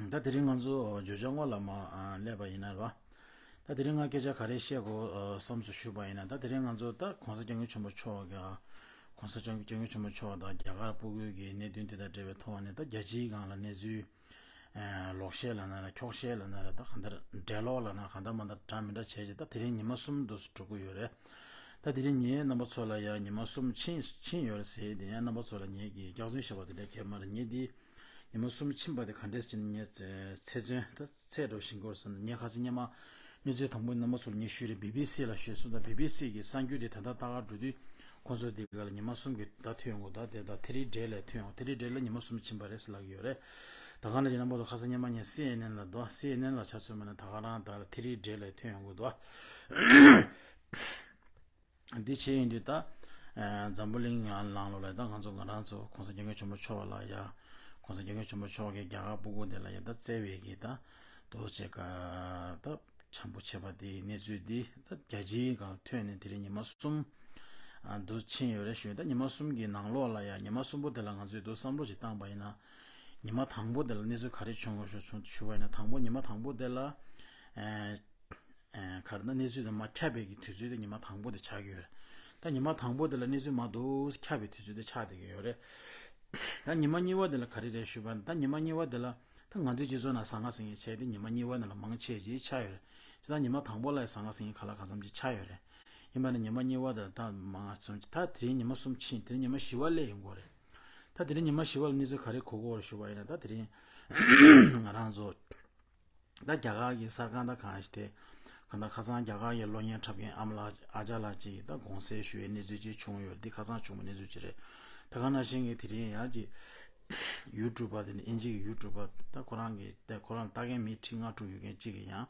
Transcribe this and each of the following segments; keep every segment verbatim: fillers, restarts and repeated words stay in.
ད་དེ་རིང་ང་ཚོ་བརྗོད་བྱ་དངོས་ལ་མ་ཨ་སླེབས་པ་ཡིན་ན་རེད་བ། ད་དེ་རིང་ང་སྐད་ཆ་ག་རེ་བཤད་དགོས་ཨ་བསམ་སོང་ཞུས་པ་ཡིན་ན། ད་དེ་རིང་ང་ཚོ་ད་༸གོང་ས་༸སྐྱབས་མགོན་ཆེན་པོ་མཆོག་གི་༸གོང་ས་༸སྐྱབས་༸སྐྱབས་མགོན་ཆེན་པོ་མཆོག་དང་རྒྱ་གར་སྤུ་གུ་གི་གནད་དོན་དེ་དང་འབྲེལ་བའི་ཐོག་ནས། ད་རྒྱལ་སྤྱིའི་སྒང་ལ་གནས་ཚུལ་ཨ་ལོག་བཤད་ལབ་ན་རེད། འཁྱོག་བཤད་ལབ་ན་རེད། ད་གང་ལྟར་འགྲེལ་ལོག་ལབ་ན་གང་ལྟར་མ་ལྟར་འདྲ་མི་འདྲ་བྱས་བྱས། ད་དེ་རིང་ཉི་མ་གསུམ་དུ་འགྲོ་གི་ཡོད་རེད། ད་དེ་རིང་ངས་རྣམ་པ་ཚོ་ལ་ཡང་ཉི་མ་གསུམ་ཕྱིན་ཕྱིན་ཡོད་རེད་ཟེར། དེ་ཡང་རྣམ་པ་ཚོ་ལ་ངས་ཀྱི་སྐྱག་རྫུན་བཤད་པ་དེ་འདྲ་གལ་མ་རེད། ངས་འདི་ཉི་མ་གསུམ་ཕྱིན་པ་དེ་ག་འདྲས་ཅིག་ངས་ཚེ་བཙོན་ད་ཚད་འགྲོ་བཞིན་གོ་སོང་། ངས་ཁ་སང་སྔོན་མ་གནས་ཚུལ་དང་པོ་རྣམ་པ་ཚོ་ལ་ངས་ཞུས་རེད། བི་བི་སི་ལ་ཞུས་སོང་། ད་བི་བི་སི་གི་གསར་འགྱུར་དེ་ད་ལྟ་ལྟ་ག་འགྲོ་དུས་ཁོང་ཚོ་དེ་ག་ལ་ཉི་མ་གསུམ་གྱི་ད་ཐོན་ཡོང་གི་འདུག་ད་དེ་ད་ཐེ་རི་སྒྲེ་ལ་ཐོན་ཡོང་། ཐེ་རི་སྒྲེ་ལ་ཉི་མ་གསུམ་ཕྱིན་པ་རེད་ཟེར་ལབ་ཀྱི་ཡོད་རེད། ད་ག་ནང་བཞིན་རྣམ་པ་ཚོ་ཁ་སང་སྔོན་མ་ངས་སི་ཨེན་ཨེན་ལ་འདུག་སི་ཨེན་ཨེན་ལ་ཆ་མཚོན་པ་ན་ད་ག་རང་ད་ལ་ཐེ་རི་སྒྲེ་ལ་ཐོན་ཡོང་གི་འདུག་འདི་བྱས་ཡིན་དུས་ད་ཨ་འཛམ་བུ་གླིང་ནང་ལོགས་ལ་ད་ང་ཚོ་ང་རང་ཚོ་༸གོང་ས་༸སྐྱབས་མགོན་ཆེན་པོ་མཆོག་ལ་ཡ། ༸གོང་ས་༸སྐྱབས་མགོན་ཆེན་པོ་མཆོག་གིས་རྒྱ་གར་སྤུ་གུ་དེ་ལ་ཡ་ད་བརྩེ་བའི་གི་ད་དོ་བྱེད་ཀ་ད་བྱམས་པོ་བྱེད་པ་དེའི་གནས་ཚུལ་འདི་ད་རྒྱལ་སྤྱིའི་སྒང་ཐོན་ནས་དེ་རིང་ཉི་མ་གསུམ་ཨ་འདུ་ཕྱིན་ཡོད་རེད་ཞུ། ད་ཉི་མ་གསུམ་གྱི་ནང་ལོགས་ལ་ཡ། ཉི་མ་གསུམ་པོ་དེ་ལ་ང་ཚོས་འདུ་བསམ་བློ་ཞིག་བཏང་པ་ཡིན་ན། ཉི་མ་དང་པོ་དེ་ལ་གནས་ཚུལ་ག་རེ་བྱུང་བ་ཞུ་ཞུ་བ་ཡིན་ན། དང་པོ་ཉི་མ་དང་པོ་དེ་ལ་ཨ། ཨ་ག་རེ་ན་གནས་ཚུལ་དེ་མར་ཁྱབ་པའི་གི་དུས་ཚོད་དེ་ཉི་མ་དང་པོ་དེ་ཆགས་ཀྱི་ཡོད་རེད། ད་ཉི་མ་དང་པོ་དེ་ལ་གནས་ཚུལ་མར་འདུག་ཁྱབ་པའི་དུས་ཚོད་དེ་ཆགས་བསྡད་ཀྱི་ཡོད་རེད། ད་ཉི་མ་གཉིས་པ་དེ་ལ་ག་རེ་རེད་ཞུས་པ་ན། ད་ཉི་མ་གཉིས་པ་དེ་ལ་ད་ང་ཚོའི་སྤྱི་ཚོགས་ནང་ཟང་ངེ་ཟིང་ངེ་བྱས་ཏེ་ཉི་མ་གཉིས་པ་དེ་ལ་མང་ཆེ་ཅིག་ཆགས་ཡོད་རེད། ད་ཉི་མ་དང་པོ་ལ་ཟང་ངེ་ཟིང་ངེ་ག་ལ་གང་འཚམ་ཅིག་ཆགས་ཡོད་རེད། ཡིན་པ་ན་ཉི་མ་གཉིས་པ་དེ་ལ་ད་མང་ཙམ་ཅིག་ད་དེ་རིང་ཉི་མ་གསུམ་ཕྱིན། དེ་རིང་ཉི་མ་བཞི་པ་སླེབས་ཡོང་གི་ཡོད་རེད། ད་དེ་རིང་ཉི་མ་བཞི་པ་ལ་གནས་ཚུལ་ག་རེ་གོ་གི་ཡོད་རེད་ཞུས་པ་ཡིན་ན། ད་དེ་རིང་ང་རང་ཚོ་ད་རྒྱ་གར་གྱི་གསར་ཁང་ད་གང་ཞིག་དེ་གང་ལྟར་ཁ་སང་རྒྱ་གར་གྱི་གློག་བརྙན་འཁྲབ་མཁན་ཨ་མ་ལགས་ཨ་ཅག་ལགས་ཅིག་གིས་ད་དགོངས་སེལ་ཞུ་བའི་གནས་ཚུལ་ཅིག་བྱུང་ཡོད། འདི་ཁ་སང་བྱུང་བའི་གནས་ཚུལ་ཅིག་རེད། ད་ག་ནང་བཞིན་གྱི་དེ་རིང་ཡང་ཅིག་ཡུ་ཊུབ་པ་དེ་ནི་དབྱིན་ཇི་གི་ཡུ་ཊུབ་པ་ད་ཁོ་རང་གི་ད་ཁོ་རང་ལྟ་མཁན་མི་ཁྲི་ལྔ་དྲུག་ཡོད་མཁན་ཅིག་གིས་ཡང་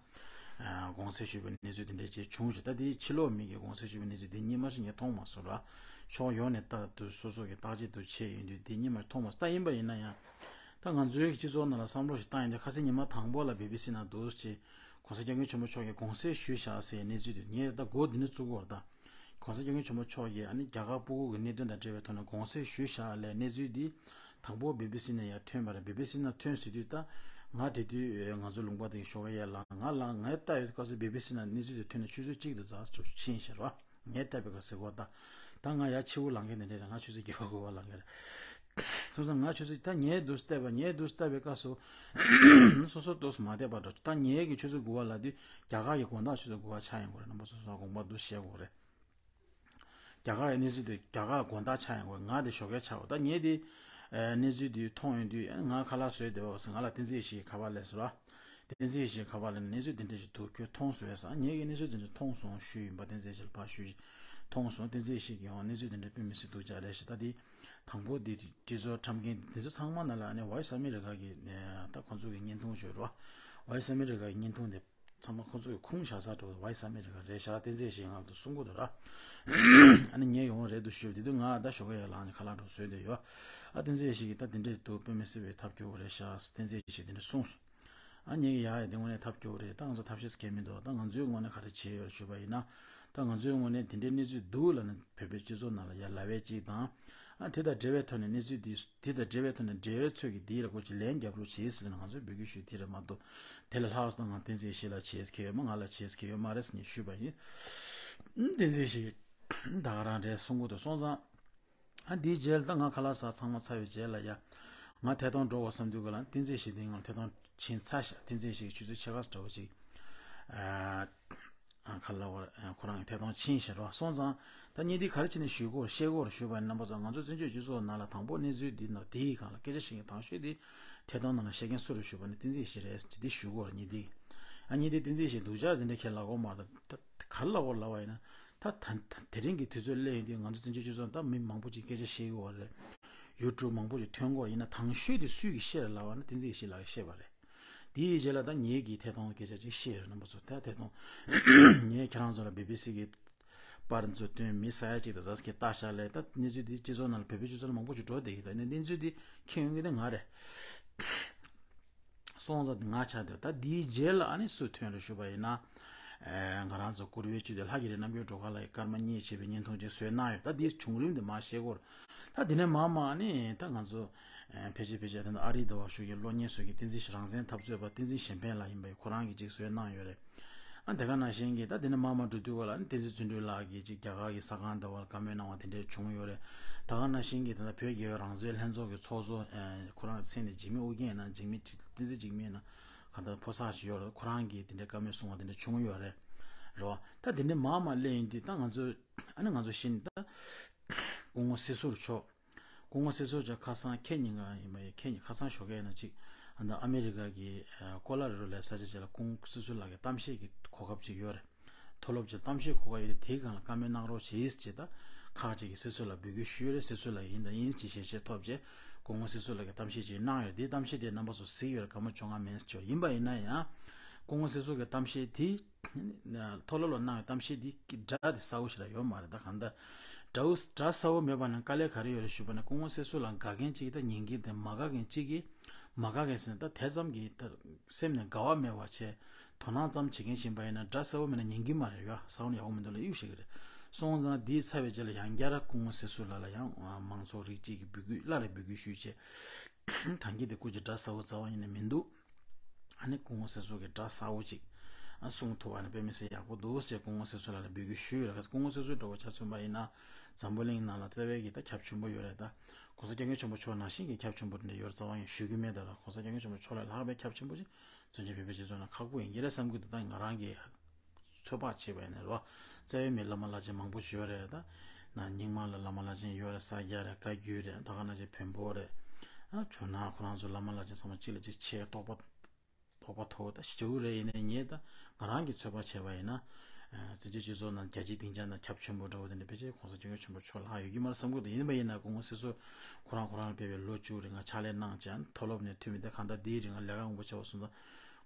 ཨ་དགོངས་སེལ་ཞུས་པའི་གནས་ཚུལ་དེ་འདྲ་ཅིག་བྱུང་ཞིང་། ད་དེའི་ཕྱི་ལོགས་མི་གིས་དགོངས་སེལ་ཞུས་པའི་གནས་ཚུལ་དེ་གཉིས་མ་ཞིག་ངས་མཐོང་མ་སོང་ར། ཕྱོགས་ཡོངས་ནས་ལྟ་དུས་སོ་སོ་གི་བརྟག་དཔྱད་དུ་བྱས་ཡོང་དུས་དེ་གཉིས་མ་ཞིག་མཐོང་མ་སོང་། ད་ཡིན་པ་ཡིན་ན་ཡང་ད་ང་ཚོའི་སྤྱི་ཚོགས་ནང་ལ་བསམ་བློ་ཞིག་བཏང་ཡོང་དུས། ཁ་སང་ཉི་མ་དང་པོ་ལ་བི་བི་སི་ནང་འདུག་ཅེས་༸གོང་ས་༸སྐྱབས་མགོན་ཆེན་པོ་མཆོག་གིས་དགོངས་སེལ་ཞུས་བཞག་ཟེར་གནས་ཚུལ་དེ་ངས་ད་མགོ་འདི་ནས་བཙུགས་ཀྱི་ཡོད་རེད། ད་༸གོང་ས་༸སྐྱབས་མགོན་ཆེན་པོ་མཆོག་གིས་ཨ་ནི་རྒྱ་གར་སྤུ་གུ་གི་གནད་དོན་དང་འབྲེལ་བའི་ཐོག་ནས་དགོངས་སེལ་ཞུས་བཞག་ལས་གནས་ཚུལ་འདི་དང་པོ་བི་བི་སི་ནས་ཡར་ཐོན་པ་རེད། བི་བི་སི་ནས་ཐོན་ཟེར་དུས་ད་ང་དེ་དུས་ང་ཚོའི་ལུང་པ་དེ་གི་ཞོགས་ཀ་ཡར་ལངས། ང་ལ་ངས་ལྟ་ཡོད་སྐབས་སུ་བི་བི་སི་ནས་གནས་ཚུལ་དེ་ཐོན་ནས་ཆུ་ཚོད་གཅིག་དང་ཙམ་ཕྱིན་ཤག་རེད་བ། ངས་བལྟས་པའི་སྐབས་ཟེར་གོ་ད། ད་ང་ཡར་ཕྱི་པོ་ལངས་མཁན་དེ་འདྲ་རེད། ང་ཆུ་ཚོད་བརྒྱད་པ་དགུ་པ་ལངས་མཁན་རེད། སོང་ཙང་ང་ཆུ་ཚོད་ད་ངས་འདུག་བལྟས་པ། ངས་འདུག་བལྟས་པའི་སྐབས་སུ་སོ་སོ་འདུག་མ་བལྟས་པ་འདྲ། ད་ངས་ཀྱི་ཆུ་ཚོད་དགུ་པ་ལབ་དུས་རྒྱ་གར་གྱི་དགོང་དག་ཆུ་ཚོད་དགུ་པ་ཆགས་ཡོང་གི་རེད། རྣམ་པ་སོ་སོ་དགོངས་པ་འདུག་བཤད་དགོས་རེད། རྒྱ་གར་གྱི་གནས་ཚུལ་དེ་རྒྱ་གར་དགོང་དག་ཆགས་ཡོང་གི་རེད། ང་དེ་ཞོགས་ཀས་ཆགས་ཡོང་། ད་ངས་དེ་ཨ་གནས་ཚུལ་དེ་མཐོང་ཡོང་དུས་ཨ་ང་ཁ་ལག་བཟོས་བསྡད་པ་ཟེར། ང་ལ་བསྟན་འཛིན་ཡེ་ཤེས་ཁ་པར་སླེབས་སོང་ར། བསྟན་འཛིན་ཡེ་ཤེས་ཁ་པར་ལ་གནས་ཚུལ་དེ་འདྲ་ཞིག་འདུག་ཁྱོད་མཐོང་སོང་ངས་ཟེར། ངས་ཀྱི་གནས་ཚུལ་དེ་འདྲ་མཐོང་སོང་ཞུས་ཡིན་པ། བསྟན་འཛིན་ཡེ་ཤེས་ལ་ཕར་ཞུས། མཐོང་སོང་། བསྟན་འཛིན་ཡེ་ཤེས་ཀྱིས་ཡང་གནས་ཚུལ་དེ་འདྲ་དཔེ་མི་སྲིད་སྡུག་ཅག་རེད་ཞེས། ད་དེ་དང་པོ་དེ་སྤྱི་ཚོགས་འཁྲབ་མཁན་དེ་ཚོ་ཚང་མ་ནང་ལ་ཨ་ནི་Voice America གི་ད་ཁོང་ཚོ་གི་བརྙན་ཐུང་བརྗོད་རོགས། Voice America གི་བརྙན་ཐུང་དེ་ཚང་མ་ཁོང་ཚོ་གི་ཁུངས་བཞག་ས་འགྲོ། Voice America རེད་ཤག་བསྟན་འཛིན་ཡེ་ཤེས་ང་ལ་གསུང་གི་འདུག་ར། ཨ་ནི་ངས་ཡོང་རེད་འདུག་ཞུས། དེ་དུས་ང་ད་ཞོགས་ཀས་ཡར་ལངས་ནས་ཁ་ལག་འདྲ་བཟོས་བསྡད་ཡོད། ཨ་བསྟན་འཛིན་ཡེ་ཤེས་ཀྱིས་ད་དེ་འདྲ་འདུག་དཔེ་མི་སྲིད་པའི་ཐབས་སྐྱོ་བོ་རེད་ཤག་བསྟན་འཛིན་ཡེ་ཤེས་དེ་འདྲ་གསུངས་སོང་། ཨ་ངས་ཡ་ཡ་དེ་དངོས་གནས་ཐབས་སྐྱོ་བོ་རེད། ད་ང་ཚོ་ཐབས་ཤེས་གང་ཡང་མི་འདུག་ད་ང་ཚོའི་ངོས་ནས་ག་རེ་བྱས་ཡོད་ཞུས་པ་ཡིན་ན། ད་ང་ཚོའི་ངོས་ནས་དེ་འདྲའི་གནས་ཚུལ་འདུག་ལབ་ནས་བོད་པའི་སྤྱི་ཚོགས་ནང་ལ་ཡར་ལབ་ཡས་གཅིག་དང་། ཨ་དེ་དང་འབྲེལ་བའི་ཐོག་ནས་གནས་ཚུལ་འདི་དེ་དང་འབྲེལ་བའི་ཐོག་ནས་འབྲེལ་ཡོད་ཚོས་ཀྱིས་འདིའི་ལ་ཁོ་ཅིག་ལན་རྒྱབ་རོགས་བྱེད་ཟེར་ནས་ང་ཚོས་འབོད་སྐུལ་ཞུས་དེ་རེད་མ་གཏོགས། དེ་ལས་ལྷག་ཙམ་ང་བསྟན་འཛིན་ཡེ་ཤེས་ལ་བྱེད་ཡས་ཁེལ་ཡོད་མ། ང་ལ་བྱེད་ཡས་ཁེལ་ཡོད་མ་རེད་ཟེར་ནས་ཞུས་པ་ཡིན། བསྟན་འཛིན་ཡེ་ཤེས་ད་ག་རང་རེད་གསུང་གི་འདུག་སོང་ཙང་། ཨ་འདིའི་རྗེས་ལ་ད་ང་ཁ་ལག་ཟ་ཚང་མ་ཚར་བའི་རྗེས་ལ་ཡ། ང་ཐད་གཏོང་འགྲོ་དགོས་བསམ་དུས་ག་ལ་བསྟན་འཛིན་ཡེ་ཤེས་དེ་ང་ཐད་གཏོང་ཕྱིན་ཚར་ཤག་བསྟན་འཛིན་ཡེ་ཤེས་ཀྱིས་ཆུ་ཚོད་ཕྱེད་ཀ་ཙམ་འདྲ་བོ་ཅིག་ཨ་ཁ་ལག་བར་ཁོ་རང་གི་ཐད་གཏོང་ཕྱིན་ཤག་རོ། སོང་ཙང་ད་ངས་འདི་ག་རེ་བྱས་ནས་ཞུ་དགོས་བཤད་དགོས་རེད་ཞུས་པ་ཡིན་ན། རྣམ་པ་ཚོ་ང་ཚོ་བཙན་བྱོལ་སྤྱི་ཚོགས་ནང་ལ་དང་པོ་གནས་ཚུལ་འདི་ནང་དེའི་སྒང་ལ་སྐད་ཆ་བཤད་མཁན་དང་ཤོས་དེ་ཐད་གཏོང་ནང་ལ་བཤད་མཁན་སུ་རེད་ཞུས་པ་ཡིན་ན་བསྟན་འཛིན་ཡེ་ཤེས་རེད་ཟེར་འདི་ཞུ་དགོས་རེད། ངས་འདི་ཨ་ངས་འདི་བསྟན་འཛིན་ཡེ་ཤེས་སྡུག་ཅག་དེ་འདྲ་ཁས་ལེན་དགོས་མ་རེད། ད་ག་རེ་ལབ་དགོས་ལབ་པ་ཡིན་ན། ད་ད་ད་དེ་རིང་གི་དུས་ཚོད་སླེབས་ཡོང་དུས་ང་ཚོ་བཙན་བྱོལ་སྤྱི་ཚོགས་ད་མི་མང་པོ་ཅིག་སྐད་ཆ་བཤད་ཀྱི་ཡོད་རེད། ཡུ་ཊུབ་མང་པོ་ཅིག་ཐོན་གྱི་ཡོད་རེད། ཡིན་ན་དང་ཤོས་དེ་སུས་ཀྱིས་བཤད་རེད་ལབ་པ་ན་བསྟན་འཛིན་ཡེ་ཤེས་ལགས་ཀྱིས་བཤད་པ་རེད། དེའི་རྗེས་ལ་ད་ངེད་ཀྱིས་ཐད་གཏོང་སྐད་ཆ་ཅིག་བཤད་རེད། རྣམ་པ་ཚོ་ད་ཐད་གཏོང་ངས་ཁྱེད་རང་ཚོ་ལ་བི་བི་སི་གི་པར་ཚོ་སྟོན་མི་ས་ཡ་གཅིག་དང་ཟ་ས་གི་ལྟ་ཤག་ལས། ད་གནས་ཚུལ་འདི་སྤྱི་ཚོགས་ནང་ལ་བོད་པའི་སྤྱི་ཚོགས་ནང་མང་པོ་ཅིག་འགྲོ་བསྡད་ཀྱི། ད་ནས་གནས་ཚུལ་འདི་མཁྱེན་ཡོང་གི་དེ་ང་རེད། སོང་ཙང་ང་ཆགས་འདུག་ད་འདིའི་རྗེས་ལ་ཨ་ནི་སུ་ཐོན་རེད་ཞུས་པ་ཡིན་ན། ཨེ་ང་རང་ཚོ་བཀུར་འོས་སྤྱི་འཐུས་ལྷ་རྒྱ་རི་རྣམ་རྒྱལ་སྒྲོལ་དཀར་ལགས་ཀྱིས་སྐར་མ་གཉིས་བྱས་པའི་བརྙན་ཐུང་ཅིག་བཟོས་གནང་ཡོད། ད་འདིའི་བྱུང་རིམ་དེ་མར་བཤད་དགོས་རེད། ད་འདི་ནས་མར་མར་ཨ་ནི་ད་ང་ཚོ་ ཕལ་ཆེར་ཕལ་ཆེར་ད་ལྟ་ཨ་རིའི་འདི་བ་ཤུགས་ཀྱི་གློག་བརྙན་བཟོ་མཁན་བསྟན་འཛིན་རང་བཙན་འཐབ་རྩོད་པ་བསྟན་འཛིན་གཞན་ཕན་ལགས་ཡིན་པ་ཡིན། ཁོ་རང་གིས་ཅིག་བཟོས་གནང་ཡོད་རེད། ཨ་དེ་ག་ནང་བཞིན་གྱི་ད་དེ་ནས་མར་མར་འགྲོ་དུས་ག་ལ་ཨ་ནི་བསྟན་འཛིན་བརྩོན་འགྲུས་ལགས་ཀྱིས་ཅིག་རྒྱ་གར་གྱི་གསར་ཁང་འདི་བ་ལ་བཀའ་མོལ་གནང་བ་དེ་འདྲས་བྱུང་ཡོད་རེད། ད་ག་ནང་བཞིན་གྱི་ད་ལྟ་བོད་རྒྱལ་ཡོངས་རང་བཙན་ལྷན་ཚོགས་ཀྱི་ཚོགས་གཙོ་ཁོ་རང་མཚན་ནི་འཇིགས་མེད་ཨོ་རྒྱན་ཡིན་ན་འཇིགས་མེད་ཅིག་བསྟན་འཛིན་འཇིགས་མེད་ཡིན་ན་གང་ལྟར་ཕོ་གསར་ཞིག་ཡོད་རེད། ཁོ་རང་གིས་དེ་འདྲའི་བཀའ་མོལ་གསུང་བ་དེ་འདྲ་བྱུང་ཡོད་རེད། རེད་བ། ད་དེ་འདྲའི་མར་མར་སླེབས་ཡིན་དུས་ད་ང་ཚོ་ཨ་ནི་ང་ཚོ་གཞི་ནས་ད་སྐུ་ངོ་སྲིད་ཟུར་མཆོག་སྐུ་ངོ་སྲིད་ཟུར་མཆོག་ཁ་སང་ཁེ་ཉིན་ག་ཡིན་པ་ཡིན། ཁེ་ཉིན་ཁ་སང་ཞོགས་ཀས་ཡིན་ན་ཅིག་ཨ་ནི་ཨ་མེ་རི་ཀ་གི་ཨ་ཀོ་ལ་རི་རོ་ལ་ས་ཆ་ཅིག་ལ་སྐུ་ངོ་སྲིད་ཟུར་ལགས་ཀྱི་གཏམ་བཤད་ཀྱི་གོ་སྐབས་ཅིག་ཡོད་རེད། མཐོ་སློབ་ཅིག་གཏམ་བཤད་གོ་སྐབས་ཡོད་དེ་དེའི་སྒང་ལ་བཀའ་མོལ་གནང་རོགས་བྱེད་ཅེས་ད་ཁག་ཅིག་གིས་སྲིད་ཟུར་ལ་འབོད་སྐུལ་ཞུས་རེད། སྲིད་ཟུར་ལགས་ཡིན་དང་ཡིན་ཅེས་ཞལ་བཞེས་ཐོབ་རྗེས་སྐུ་ངོ་སྲིད་ཟུར་ལགས་ཀྱིས་གཏམ་བཤད་ཅིག་གནང་ཡོད། དེའི་གཏམ་བཤད་དེ་རྣམ་པ་ཚོ་གཟིགས་ཡོད་རེད། སྐར་མ་བཅོ་ལྔ་མན་ཙམ་ཅིག་ཡོད་རེད། ཡིན་པ་ཡིན་ན་ཡང་སྐུ་ངོ་སྲིད་ཟུར་གྱི་གཏམ་བཤད་དེ་མཐོ་སློབ་ལ་གནང་བའི་གཏམ་བཤད་འདི་སྒྲ་དེ་གསལ་བོ་ཞིག་ལ་ཡོད་མ་རེད། ད་གང་ལྟར་སྒྲ་སྒྲ་གསལ་བོ་མེད་པ་ན་དཀའ་ལས་ག་རེ་ཡོད་རེད་ཞུས་པ་ན་སྐུ་ངོ་སྲིད་ཟུར་ལ་དགའ་མཁན་གཅིག་དང་ཉན་མཁན་དང་མ་དགའ་མཁན་གཅིག་གིས་མ་དགའ་མཁན་ཟེར་ན་ད་དེ་ཙམ་གྱིས་ད་སེམས་ནས་དགའ་བ་མེད་པ་བྱས་དོ་སྣང་ཙམ་བྱེད་མཁན་ཞིག་ཡིན་པ་ཡིན་ན་སྒྲ་གསལ་བོ་མེད་ན་ཉན་གྱི་མ་རེད། ཡ་གསལ་བོ་ནས་ཡག་པོ་མི་འདུག་ལབ་གཡུག་བཞག་གི་རེད། སོང་ཙང་འདིའི་ཚར་བའི་རྗེས་ལ་ཡང་བསྐྱར་སྐུ་ངོ་སྲིད་ཟུར་ལགས་ལ་ཡང་མང་ཚོགས་རིགས་གཅིག་གིས་འབོད་སྐུལ་སླར་རེ་འབོད་སྐུལ་ཞུས་བྱས། ད་གིན་དེ་སྐུ་མཁྱེན་སྒྲ་གསལ་བོ་རྩ་བ་ཉིད་ནས་མི་འདུག་ཨ་ནི་སྐུ་ངོ་སྲིད་ཟུར་གྱི་སྒྲ་གསལ་བོ་ཅིག་ཨ་གསུང་ཐུབ་པ་ནི་དཔེ་མི་སྲིད་ཡག་པོ་འདུག་ཅེས་སྐུ་ངོ་སྲིད་ཟུར་ལགས་ལ་འབོད་སྐུལ་ཞུས་ཡོད་རེད། སྐུ་ངོ་སྲིད་ཟུར་འདྲ་བོ་ཆ་མཚོན་པ་ཡིན་ན་འཛམ་བུ་གླིང་ནང་ལ་རྩ་བའི་གི་ད་ཁྱབ་ཆེན་པོ་ཡོད་རེད། ད་༸གོང་ས་༸སྐྱབས་མགོན་ཆེན་པོ་མཆོག་ནང་བཞིན་གྱི་ཁྱབ་ཆེན་པོ་འདྲ་ཡོད་རེད་རྩ་བ་ཡིན་ཞུ་གི་མེད། ད་ལ་༸གོང་ས་༸སྐྱབས་མགོན་ཆེན་པོ་མཆོག་ལས་ལྷག་པའི་ཁྱབ་ཆེན་པོ་ཅིག་བཙན་བྱོལ་བོད་པའི་སྤྱི་ཚོགས་ནང་ཁག་པོ་ཡིན་གྱི་རེད་བསམ་གྱི་འདུག་ད་ང་རང་གི་ཚོད་དཔག་བྱས་པ་ཡིན་ན་རེད་བ། རྩ་བའི་མི་བླ་མ་བླ་ཆེན་མང་པོ་ཞིག་ཡོད་རེད། ད་ན་རྙིང་མ་ལ་བླ་མ་བླ་ཆེན་ཡོད་རེད། ས་སྐྱ་རེད། བཀའ་བརྒྱུད་རེད། ད་ག་ནང་བཞིན་བོན་པོ་རེད། ཨ་ཇོ་ནང་ཁོ་རང་ཚོ་བླ་མ་བླ་ཆེན་ཚང་མ་གཅིག་ལ་གཅིག་ཆེས་རྟོགས་པ་རྟོགས་པ་མཐོ་བོ་ད་ཞེ་པོ་རེད། ཡིན་ནའི་ངས་ད་ང་རང་གི་ཚོད་དཔག་བྱས་པ་ཡིན་ན་བཙན་བྱོལ་སྤྱི་ཚོགས་ནང་རྒྱལ་སྤྱིའི་སྡིངས་ཆ་ནང་ཁྱབ་ཆེན་པོ་འདྲ་བོ་དེ་འདྲ་ཕལ་ཆེར་༸གོང་ས་༸སྐྱབས་མགོན་ཆེན་པོ་མཆོག་ལྷག་ཡོད་ཀྱི་མ་རེད་བསམ་གྱི་འདུག་ཡིན་པ་ཡིན་ན་༸སྐུ་ངོ་སྲིད་ཟུར་ཁོ་རང་ཁོ་རང་ལ་ཕེབས་པའི་ལོ་བཅུ་རིང་ལ་ཕྱག་ལས་གནང་བྱས་མཐོ་སློབ་ནས་ཐོན་མི་དེ་གང་ལྟར་འདིའི་རིང་ལ་ལས་ཀ་མང་པོ་བྱས་པ་སོང་ཙང་།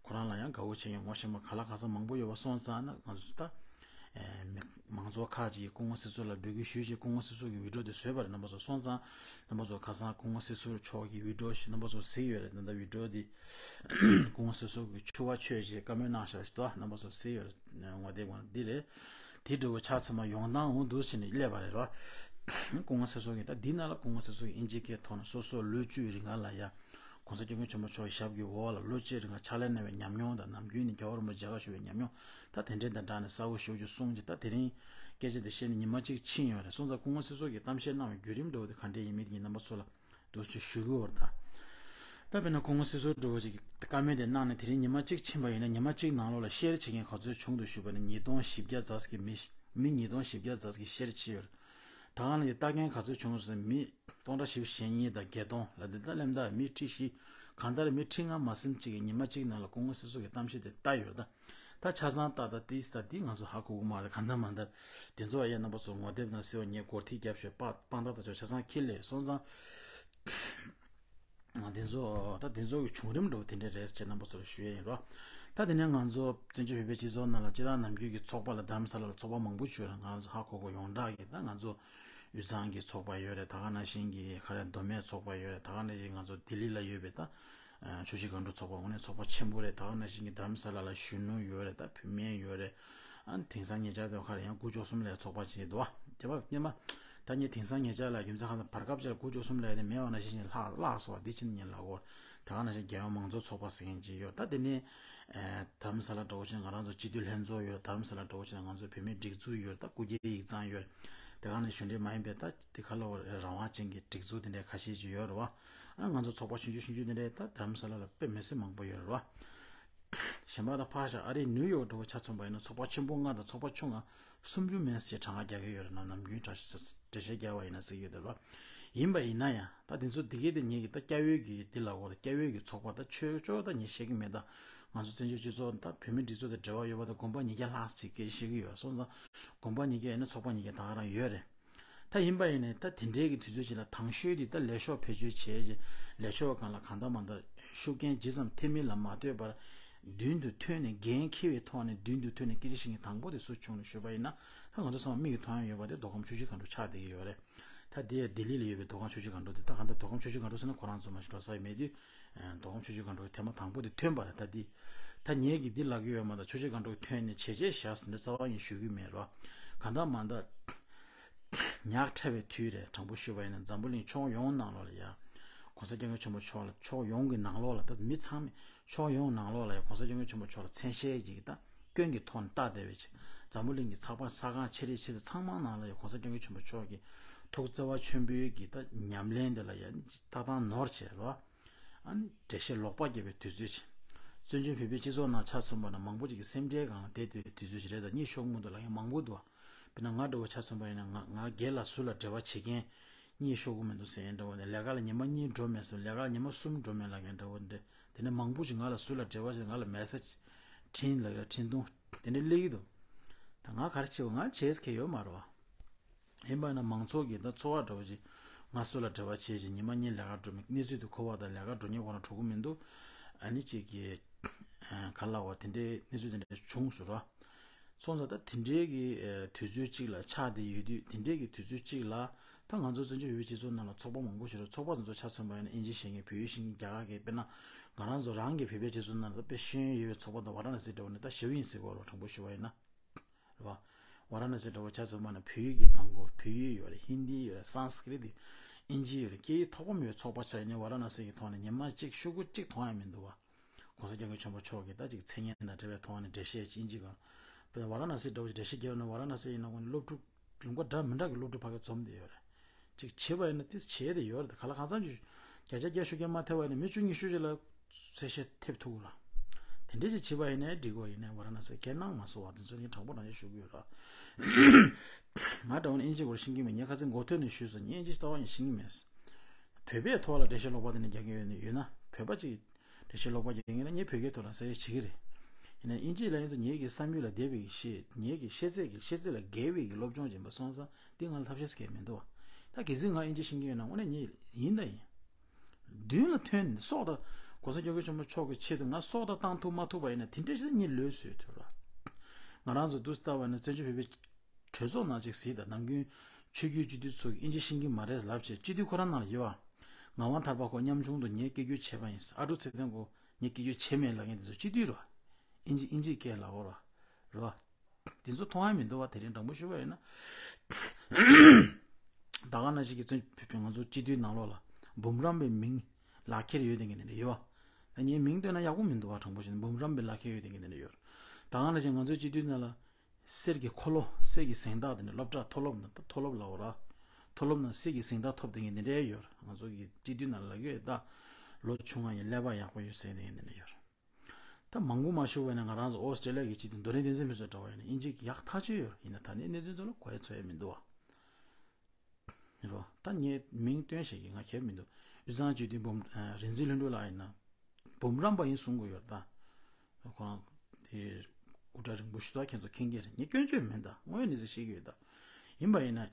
ཁོ་རང་ལ་ཡང་དགའ་བོ་བྱེད་མཁན་ངོ་ཤེས་པ་ག་ལ་ག་ས་མང་པོ་ཡོད་པ་སོང་ཙང་ན་ང་ཚོ་ད་ཨེ་མི་མང་ཚོགས་ཁག་ཅིག་སྐུ་ངོ་སྲིད་ཟུར་ལ་འབོད་སྐུལ་ཞུས་བྱས་སྐུ་ངོ་སྲིད་ཟུར་གྱི་བི་ཌིའོ་དེ་བཟོས་པ་རེད། རྣམ་པ་ཚོ་སོང་ཙང་རྣམ་པ་ཚོ་ཁ་སང་སྐུ་ངོ་སྲིད་ཟུར་མཆོག་གི་བི་ཌིའོ་ཞིག་རྣམ་པ་ཚོ་གཟིགས་ཡོད་རེད། ད་ལྟ་བི་ཌིའོ་འདི་སྐུ་ངོ་སྲིད་ཟུར་གྱི་ཕྱུ་པ་མཆོད་ཅེས་བཀའ་མོལ་གནང་བཞག་ཞིག་འདུག་རྣམ་པ་ཚོ་གཟིགས་ཡོད་རེད། ངོ་དེབ་ངོ་འདི་རེད། དེ་འདྲ་བོ་ཆ་ཚང་མ་ཡོང་སྟངས་འོང་འདུག་ཟེར་ནས་སླེབས་པ་རེད་རོ། སྐུ་ངོ་སྲིད་ཟུར་གྱི་ད་འདི་ནང་ལ་སྐུ་ངོ་སྲིད་ཟུར་གྱི་ཨིན་ཇི་སྐད་ཐོག་ནས་སོ་སོ་ལོ་བཅུའི་རིང་ག་ལ་ཡ། ༸གོང་ས་༸སྐྱབས་མགོན་ཆེན་པོ་མཆོག་གི་ཞབས་ཀྱི་འོག་ལ་ལོ་གཅིག་རིང་ལ་ཕྱག་ལས་གནང་བའི་ཉམས་མྱོང་དང་ནམ་རྒྱུན་ནས་རྒྱལ་བ་རིན་པོ་ཆེ་མཇལ་ཁ་ཞུ་བའི་ཉམས་མྱོང་ད་དེ་འདྲའི་དང་སྦྲགས་ནས་གསལ་བོ་ཞེ་པོ་ཅིག་གསུངས་ཀྱི། ད་དེ་རིང་སྐད་ཆ་དེ་བཤད་ནས་ཉི་མ་གཅིག་ཕྱིན་ཡོད་རེད། སོང་ཙང་སྐུ་ངོ་སྲིད་ཟུར་གྱིས་གཏམ་བཤད་གནང་བའི་བརྒྱུད་རིམ་འདྲ་བོ་དེ་ག་འདྲས་ཡིན་མིན་དེ་ངས་རྣམ་པ་ཚོ་ལ་འདུག་ཅིག་ཞུ་གི་ཡོད་རེད་ད། ད་དཔེར་ན་སྐུ་ངོ་སྲིད་ཟུར་འདྲ་བོ་ཅིག་གིས་བཀའ་མོལ་དེ་གནང་ནས་དེ་རིང་ཉི་མ་གཅིག་ཕྱིན་པ་ཡིན་ན་ཉི་མ་གཅིག་ནང་ལོགས་ལ་ཤེར་བྱེད་མཁན་ག་ཚོད་བྱུང་འདུག་ཞུས་པ་ན་ཉིས་སྟོང་བཞི་བརྒྱ་ཙམ་ཞིག་གིས་མི་མི་ཉིས་སྟོང་བཞི་བརྒྱ་ཙམ་ཞིག་གིས་ཤེར་བྱས་ཡོད་རེད། ད་ག་ནང་བཞིན་ལྟ་མཁན་ག་ཚོད་བྱུང་ཟེར་ན་མི་སྟོང་ཕྲག་བཞི་བཅུ་ཞེ་གཉིས་དང་བརྒྱད་སྟོང་ལ་དེ་ལྟར་སླེབས། ད་མི་ཁྲི་བཞི་གང་ལྟར་མི་ཁྲི་ལྔ་མ་ཟིན་གཅིག་གིས་ཉི་མ་གཅིག་ནང་ལ་སྐུ་ངོ་སྲིད་ཟུར་གྱི་གཏམ་བཤད་དེ་ལྟ་ཡོད་རེད་ད། ད་ཆ་ཚང་ལྟ་ད་ཏིས་ད་འདི་ང་ཚོ་ཧ་གོ་གི་མ་རེད། གང་ལྟར་མ་ལྟར་དེ་ཚོ་ཡ་རྣམ་པ་ཚོ་ངོ་དེབ་ནང་གཟིགས་པ་ངས་སྒོར་ཐིག་རྒྱབ་ཞོར་དཔང་དཔང་རྟགས་ད་ཚོ་ཆ་ཚང་འཁྱེར་སླེབས་སོང་ཙང་། ང་དེ་ཚོ་ད་དེ་ཚོ་གི་བྱུང་རིམ་འདྲ་བོ་དེ་འདྲ་རེད་ཅེས་རྣམ་པ་ཚོ་ལ་ཞུ་ཡས་ཡིན་རོ། ད་དེ་ནས་ང་ཚོ་བཙན་བྱོལ་བོད་པའི་སྤྱི་ཚོགས་ནང་ལ་སྤྱི་བཏང་ནམ་རྒྱུན་གྱི་ཚོགས་པ་ལ་རྡ་རམ་ས་ལ་ལ་ཚོགས་པ་མང་པོ་ཞིག་ཡོད་རེད། ང་ཚོ་ཧ་གོ་གོ་ཡོངས་གྲགས་ཀྱི་ད་ང་ཚོ་དབུས་གཙང་གི་ཚོགས་པ་ཡོད་རེད། ད་ག་ནང་བཞིན་གྱི་ཁ་རེ་མདོ་སྨད་ཚོགས་པ་ཡོད་རེད། ད་ག་ནང་བཞིན་ང་ཚོ་ལྡི་ལི་ལ་ཡོད་པའི་ད་ཆོས་བརྒྱུད་སྒང་དྲུག་ཚོགས་པ་དངོས་གནས་ཚོགས་པ་ཆེན་པོ་རེད། ད་ག་ནང་བཞིན་གྱི་རྡ་རམ་ས་ལ་ལ་གཞོན་ནུ་ཡོད་རེད། ད་བུད་མེད་ཡོད་རེད། ཨ་ནི་དེང་སང་ཉེ་ཆར་དུ་ཁ་རེ་ཡང་དགུ་བཅུ་གསུམ་ལས་ཚོགས་པ་ཅིག་འདུག་བ། རྒྱ་བ་སྙེ་མ། ད་ངས་དེང་སང་ཉེ་ཆར་ལ་རྒྱུ་མཚན་ཁ་སང་བར་སྐབས་ཅིག་ལ་དགུ་བཅུ་གསུམ་ལས་དེ་མེད་པ་ནང་བཞིན་ལྷག་བརླག་སོང་བ་འདི་ཕྱིན་ཉིན་ལ་གོ། ད་ག་ནང་བཞིན་རྒྱལ་ཡོངས་མང་གཙོ་ཚོགས་པ་ཟེར་མཁན་ཅིག་ཡོད། ད་དེ་ནས་ཨ་རྡ་རམ་ས་ལ་འགྲོ་བ་ཕྱིན་ང་རང་ཚོ་སྤྱི་འཐུས་ལྷན་ཚོགས་ཡོད། རྡ་རམ་ས་ལ་འགྲོ་བ་ཕྱིན་ང་ཚོ་བོད་མིའི་སྒྲིག་འཛུགས་ཡོད། ད་སྐུ་སྒེར་ཡིག་ཚང་ཡོད། དེ་ག་ནས་གཞུང་འབྲེལ་མ་ཡིན་པའི་ད་དེ་ཁ་ལོ་རང་དབང་ཅན་གྱི་སྒྲིག་འཛུགས་དེ་འདྲའི་ཁ་ཤས་ཅིག་ཡོད་རེད་བ། ཨ་ང་ཚོ་ཚོགས་པ་ཆུང་ཆུང་ཆུང་ཆུང་དེ་འདྲའི་ད་རྡ་རམ་ས་ལ་ལ་དཔེ་མི་སྲིད་མང་པོ་ཡོད་རེད་བ། གཞན་པ་དང་ཕར་བཞག་ཨ་རིའི་ནིའུ་ཡོག་འདྲ་བོ་ཆ་མཚོན་པ་ཡིན་ན་ཚོགས་པ་ཆེན་པོ་ལྔ་དང་ཚོགས་པ་ཆུང་ལྔ་སུམ་ཅུ་མན་ཙམ་ཅིག་གྲངས་ཀ་རྒྱག་གི་ཡོད་རེད། ནམ་ནམ་རྒྱུན་འགྲེལ་བཤད་འགྲེལ་བཤད་རྒྱག་པ་ཡིན་ན་ཟེར་གྱི་ཡོད་རེད་བ། ཡིན་པ་ཡིན་ན་ཡང་ད་དེ་ཚོ་འདི་གའི་དེ་ངེད་ཀྱི་ད་སྐྱ་བོའི་གི་འདི་ལ་འོ་ད་སྐྱ་བོའི་གི་ཚོགས་པ་ད་ཆོས་ཕྱོགས་ད་ངས་བཤད་གི་མེད། ད་ང་ཚོ་བཙན་བྱོལ་སྤྱི་ཚོགས་ད་བོད་མི་སྒྲིག་འཛུགས་དང་འབྲེལ་བ་ཡོད་པ་ད་དགོན་པ་ཉིས་བརྒྱ་ལྷག་ཅིག་སྐད་བཤད་གི་ཡོད། སོང་ཙང་དགོན་པ་ཉིས་བརྒྱ་ཡིན་ན་ཚོགས་པ་ཉིས་བརྒྱ་ད་ག་རང་ཡོད་རེད། ད་ཡིན་པ་ཡིན་ནའི་ད་དེ་འདྲའི་གི་དུས་ཚོད་ཅིག་ལ་དང་ཤོས་དེ་ད་ལས་ཤོག་བེད་སྤྱོད་བྱས་རྗེས་ལས་ཤོག་སྒང་ལ་གང་ལྟར་མ་ལྟར་ཤུགས་རྐྱེན་ཇི་ཙམ་ཐེབས་མིན་ལ་མ་ལྟོས་པར་མདུན་དུ་ཐོན་ནས་འགན་འཁྱེར་བའི་ཐོག་ནས་མདུན་དུ་ཐོན་ནས་སྐད་ཆ་བཤད་མཁན་དང་པོ་དེ་སུ་བྱུང་ནས་ཞུས་པ་ཡིན་ན་ད་ང་ཚོ་ཚང་མ་མིག་གིས་མཐོང་ཡ་ཡོད་པ་དེ་མདོ་ཁམས་ཆུ་བཞི་སྒང་དྲུག་ཆགས་བསྡད་ཀྱི་ཡོད་རེད། ད་དེ་ཡ་ལྡི་ལི་ལ་ཡོད་པའི་མདོ་ཁམས་ཆུ་བཞི་སྒང་དྲུག་དེ་ད་གང་ལྟར་མདོ་ཁམས་ཆུ་བཞི་སྒང་དྲུག་ཟེར་ན་ཁོ་རང་ཚོ་མ་གཞི་འགྲོ་ས་ཡོད་མེད་དུས་མདོ་ཁམས་ཆུ་བཞི་སྒང་དྲུག་གི་ཐེངས་མ་དང་པོ་དེ་ཐོན་པ་རེད། ད་འདི་ད་ངེད་ཀྱིས་འདི་ལབ་ཀྱི་ཡོད་མ་གཏོགས་ཆུ་བཞི་སྒང་དྲུག་ཐོན་ནས་བྱས་རྗེས་བཞག་ཟིན་འདྲ་རྩ་བ་ཡིན་ཞུ་གི་མེད་རོ། གང་ལྟར་མ་ལྟར་ཉག་ཕྲ་བའི་དུས་རེད། དྲང་པོ་ཞུས་པ་ཡིན་ན་འཛམ་བུ་གླིང་ཕྱོགས་ཡོངས་ནང་ལོགས་ལ་ཡ་ ༸གོང་ས་༸སྐྱབས་མགོན་ཆེན་པོ་མཆོག་ལ་ཕྱོགས་ཡོངས་ཀྱི་ནང་ལོགས་ལ་ད་མི་ཚང་མས་ཕྱོགས་ཡོངས་ནང་ལོགས་ལ་ཡང་༸གོང་ས་༸སྐྱབས་མགོན་ཆེན་པོ་མཆོག་ལ་མཚན་ཤས་ཀྱི་ད་སྐྱོན་གྱི་ཐོག་ནས་བལྟ་བསྡད་པའི་ཆེད་འཛམ་བུ་གླིང་གི་ཚགས་པར་གསར་ཁང་ཆེ་རིགས་ཆེ་ཚོ་ཚང་མ་ནང་ལ་ཡང་༸གོང་ས་༸སྐྱབས་མགོན་ཆེན་པོ་མཆོག་གི་ཐུགས་བརྩེ་བ་ཆེན་པོའི་གི་ད་ཉམས་ལེན་དེ་ལ་ཡང་ལྟ་སྟངས་ནོར་བྱས་རོ། ཨ་ནི་འགྲེལ་བཤད་ལོག་པ་བརྒྱབ་པའི་དུས་ཚོད་ཅིག་བཙན་བྱོལ་བོད་པའི་སྤྱི་ཚོགས་ནང་ཆ་མཚོན་པ་ན་མང་པོ་ཅིག་གི་སེམས་ཁྲལ་སྒང་ལ་བསྡད་བསྡད་པའི་དུས་ཚོད་ཅིག་རེད། ད་གཉིད་ཤོར་གི་མི་འདུག་ལབ་མཁན་མང་པོ་འདུག་དཔེར་ན་ང་འདྲ་བོ་ཆ་མཚོན་པ་ཡིན་ན་ང་ང་སྒེར་ལ་སུ་ལ་འབྲེལ་བ་བྱེད་མཁན་གཉིད་ཤོར་གི་མི་འདུག་ཟེར་མཁན་འདྲ་བོ་ནས་ལས་ཀ་ལ་ཉི་མ་གཉིས་འགྲོ་མེད་སོང་། ལས་ཀ་ལ་ཉི་མ་གསུམ་འགྲོ་མེད་ལབ་མཁན་འདྲ་བོ་འདྲ། དེ་ནས་མང་པོ་ཞིག་ང་ལ་སུ་ལ་འབྲེལ་བ་བྱེད་ང་ལ་མེ་སེ་ཇི་འཕྲིན་ལབ་ཡ་འཕྲིན་ཐུང་དེ་འདྲ་སླེབས་ཀྱི་འདུག་ད་ང་ག་རེ་བྱེད་དགོས། ང་བྱེད་ས་གང་ཡང་ཡོད་མ་རེད་བ། ཡིན་པ་ཡིན་ན་མང་ཚོགས་ཀྱི་ད་ཚོར་བ་འདྲ་བོ་ཅིག་ང་སུ་ལ་འབྲེལ་བ་བྱེད་ཅིག་ཉི་མ་གཉིས་ལས་ཀ་འགྲོ་མེད། གནས་ཚུལ་དེ་གོ་བ་དང་ལས་ཀ་འགྲོ་མཁན་ཁོ་རང་གྲོགས་པོ་མི་འདུག་ཨ་ནི་ཅིག་གི་ག་ལ་བ་དེ་འདྲའི་གནས་ཚུལ་དེ་འདྲ་བྱུང་སོང་ར། སོང་ཙང་ད་དེ་འདྲའི་གི་དུས་ཚོད་ཅིག་ལ་ཆགས་བསྡད་ཡོད་དུས་དེ་འདྲའི་གི་དུས་ཚོད་ཅིག་ལ་ད་ང་ཚོ་བཙན་བྱོལ་བོད་པའི་སྤྱི་ཚོགས་ནང་ལ་ཚོགས་པ་མང་པོ་ཞིག་རེད། ཚོགས་པ་དེ་ཚོ་ཆ་མཚོན་པ་ཡིན་ན་ཨིན་ཇི་ཤེས་མཁན་བོད་ཡིག་ཤེས་མཁན་རྒྱ་གར་གི་དཔེར་ན་ང་རང་ཚོ་རང་གི་བོད་པའི་སྤྱི་ཚོགས་ནང་ལ་དཔེ་ཤེས་ཡོན་ཡོད་པའི་ཚོགས་པ་དང་ཝ་ར་ཎ་སི་འདྲ་བོ་ནི་ད་ཞེ་པོ་ཡིན་སྲིད་གོ་རོ། དྲང་པོ་ཞུ་བ་ཡིན་ན། རེད་བ། ཝ་ར་ཎ་སི་འདྲ་བོ་ཆ་མཚོན་པ་ན་བོད་ཡིག་གི་གདམ་གོ་བོད་ཡིག་ཡོད་རེད། ཧིན་དི་ཡོད་རེད། སཾ་སྐྲྀ་ཏ་ཨིན་ཇི་ཡོད་རེད། སྐད་ཡིག་ཐོགས་པ་མེད་པའི་ཚོགས་པ་ཆགས་ཡིན་ནའི་ཝ་ར་ཎ་སི་གི་ཐོག་ནས་ཉི་མ་གཅིག་ཤོག་གུ་གཅིག་མཐོང་ཡ་མི་འདུག་བ། ༸གོང་ས་༸སྐྱབས་མགོན་ཆེན་པོ་མཆོག་གི་ད་ཅིག་མཚན་སྙན་དང་འབྲེལ་བའི་ཐོག་ནས་འགྲེལ་བཤད་ཅིག་ཨིན་ཇི་སྒང་། དཔེར་ན་ཝ་ར་ཎ་སི་འདྲ་བོ་ཞིག་འགྲེལ་བཤད་རྒྱབ་ན་ཝ་ར་ཎ་སི་ཡིན་ན་ཁོང་ནི་སློབ་ཕྲུག་ལུང་པ་འདྲ་མི་འདྲ་གི་སློབ་ཕྲུག་ཕ་གི་འཛོམས་བསྡད་ཡོད་རེད། ཅིག་བྱེད་པ་ཡིན་ན་ཏིས་བྱེད་དེ་ཡོད་རེད། ག་ལ་གང་འཚམ་ཅིག་བརྒྱ་ཆ་བརྒྱ་ཤུགས་རྐྱེན་མ་ཐེབས་པ་ཡིན་ན་མི་བཅུ་ཉི་ཤུ་ཅིག་ལ་གསལ་བཤད་ཐེབས་ཐུབ་ར། དེ་འདྲས་ཅིག་བྱེད་པ་ཡིན་ནའི་འགྲིག་གོ་ཡིན་ནའི་ཝ་ར་ཎ་སི་ཁས་གནང་མ་སོང་བ་དེ་ཚོ་ནི་དྲང་པོ་དྲང་བཞག་ཞུ་གི་ཡོད་ར། ང་འདྲ་བོ་ནི་ཨིན་ཇི་སྐོར་ཤེས་ཀྱི་མེད། ངས་ཁ་སང་མགོ་ཐོན་ནས་ཞུས་སོང་། ངས་ཨིན་ཇི་རྩ་བ་ནས་ཤེས་ཀྱི་མེད། བོད་པའི་ཐོག་ལ་འགྲེལ་བཤད་ལོག་པ་དེ་འདྲ་རྒྱག་གི་ཡོད་ནི་ཡོད་ན་བོད་པ་ཅིག་འགྲེལ་བཤད་ལོག་པ་རྒྱག་གི་ཡོད་ན་ངས་བོད་སྐད་ཐོག་ལ་ཟེར་ཡས་བྱེད་ཀྱི་རེད། ཡིན་ན་ཨིན་ཇི་ལབ་ཡིན་ཙང་ངེད་ཀྱི་བསམ་ཡུལ་ལ་བསྡད་པའི་ཤེས། ངེད་ཀྱི་ཤེས་ཚད་ཀྱི་ཤེས་ཚད་ལ་བརྒལ་བའི་གི་སློབ་སྦྱོང་ཡིན་པ་སོང་ཙང་འདི་ང་ལ་ཐབས་ཤེས་གལ་མི་འདུག་བ། ད་གལ་སྲིད་ང་ཨིན་ཇི་ཤེས་ཀྱི་ཡོད་ན་དངོས་གནས་ངས་ཡིན་ད་ཡིན། མདུན་ལ་ཐོན་ནས་སྲོག་དང་༸གོང་ས་༸སྐྱབས་མགོན་ཆེན་པོ་མཆོག་གི་ཆེད་དུ་ང་སྲོག་དང་བཏང་ཐུབ་མ་ཐུབ་པ་ཡིན་ན་དེ་འདྲ་ཞིག་ངས་ལོས་བཟོས་ཐུབ་ར། ང་རང་ཚོ་འདུག་ལྟ་བ་ཡིན་ན་བཙན་བྱོལ་བོད་པའི་གྲོས་ཚོགས་ནང་ཅིག་གཟིགས་དང་། ནམ་རྒྱུན་ཆོས་བརྒྱུད་སྤྱི་འཐུས་ཚོ་གིས་ཨིན་ཇི་ཤེས་ཀྱི་མ་རེད་ལབ་བྱས་སྤྱི་འཐུས་ཁོ་རང་ནང་ལ་ཡོད་བ། ངག་དབང་ཐར་པ་ཁོ་ཉམ་ཆུང་དུ་ངའི་སྐད་སྒྱུར་བྱས་པ་ཡིན། ཨ་ཀྲུག་ཚེ་བརྟན་ཁོ་ངའི་སྐད་སྒྱུར་བྱས་མེད་ལབ་མཁན་དེ་ཚོ་སྤྱི་འཐུས་རེད་བ། ཨིན་ཇི་ཨིན་ཇིའི་སྐད་ལབ་དགོས་རེད་བ། རེད་བ། དེ་ཚོ་མཐོང་ཡ་མི་འདུག་བ། དེ་རིང་དྲང་པོ་ཞུ་བ་ཡིན་ན། ད་ག་ནང་བཞིན་གྱི་བཙན་བྱོལ་བོད་པའི་ང་ཚོ་སྤྱི་འཐུས་ནང་ལོགས་ལ་འབུམ་རམས་པའི་མིང་ལག་ཁྱེར་ཡོད་བསྡད་མཁན་དེ་འདྲ་ཡོད་བ། ད་ངས་མིང་བཏོན་ན་ཡག་པོ་མི་འདུག་བ། དྲང་པོ་བཤད་ན་འབུམ་རམས་པའི་ལག་ཁྱེར་ཡོད་བསྡད་མཁན་དེ་འདྲ་ཡོད། ད་ག་ནང་བཞིན་ང་ཚོའི་སྤྱི་འཐུས་ནང་ལ་གསེར་གྱི་འཁོར་ལོ། གསེར་གྱི་གཟེངས་རྟགས་དེ་འདྲ། སློབ་གྲྭ་མཐོ་སློབ་ནང་། མཐོ་སློབ་ལབ་དགོས་ར། མཐོ་སློབ་ནང་གསེར་གྱི་གཟེངས་རྟགས་ཐོབ་བསྡད་མཁན་དེ་འདྲ་ཡོད། ང་ཚོ་གི་སྤྱི་འཐུས་ནང་ལ་ཡོད། ད་ལོ་ཆུང་བ་ཡིན། ཀླད་པ་ཡག་པོ་ཡོད་ཟེར་བསྡད་མཁན་དེ་འདྲ་ཡོད། ད་མང་པོ་མ་ཞུ་བ་ཡིན་ན་ང་རང་ཚོ་ཨོ་སི་ཀྲེ་ལི་ཡ་གི་སྤྱི་འཐུས་རྡོ་རིང་བསྟན་འཛིན་ཕུན་ཚོགས་འདྲ་བ་ཡིན་ན་ཨིན་ཇི་ཡག་ཐག་ཆོད་ཡོད། ཡིན་ན་ད་ནི་གནད་དོན་དེ་ལ་གོ་ཡ་ཚོད་ཡ་མི་འདུག་བ། རེད་བ། ད་ངས་མིང་བཏོན་བཞག་གི་ང་གལ་མི་འདུག་དབུས་གཙང་སྤྱི་འཐུས་འབུམ་རིག་འཛིན་ལྷུན་གྲུབ་ལགས་ཡིན་ན་འབུམ་རམས་པ་ཡིན་གསུང་གི་ཡོད་རེད་ད། ཁོ་རང་དེ་སྐུ་དྲག་རིང་པོ་ཞུ་དག་ཁྱེད་ཚོ་མཁྱེན་གྱི་རེད། ངས་སྐྱོན་བརྗོད་མེད་ད། དངོས་ཡོད་གནས་ཚུལ་བཤད་ཀྱི་ཡོད་ད། ཡིན་པ་ཡིན་ན་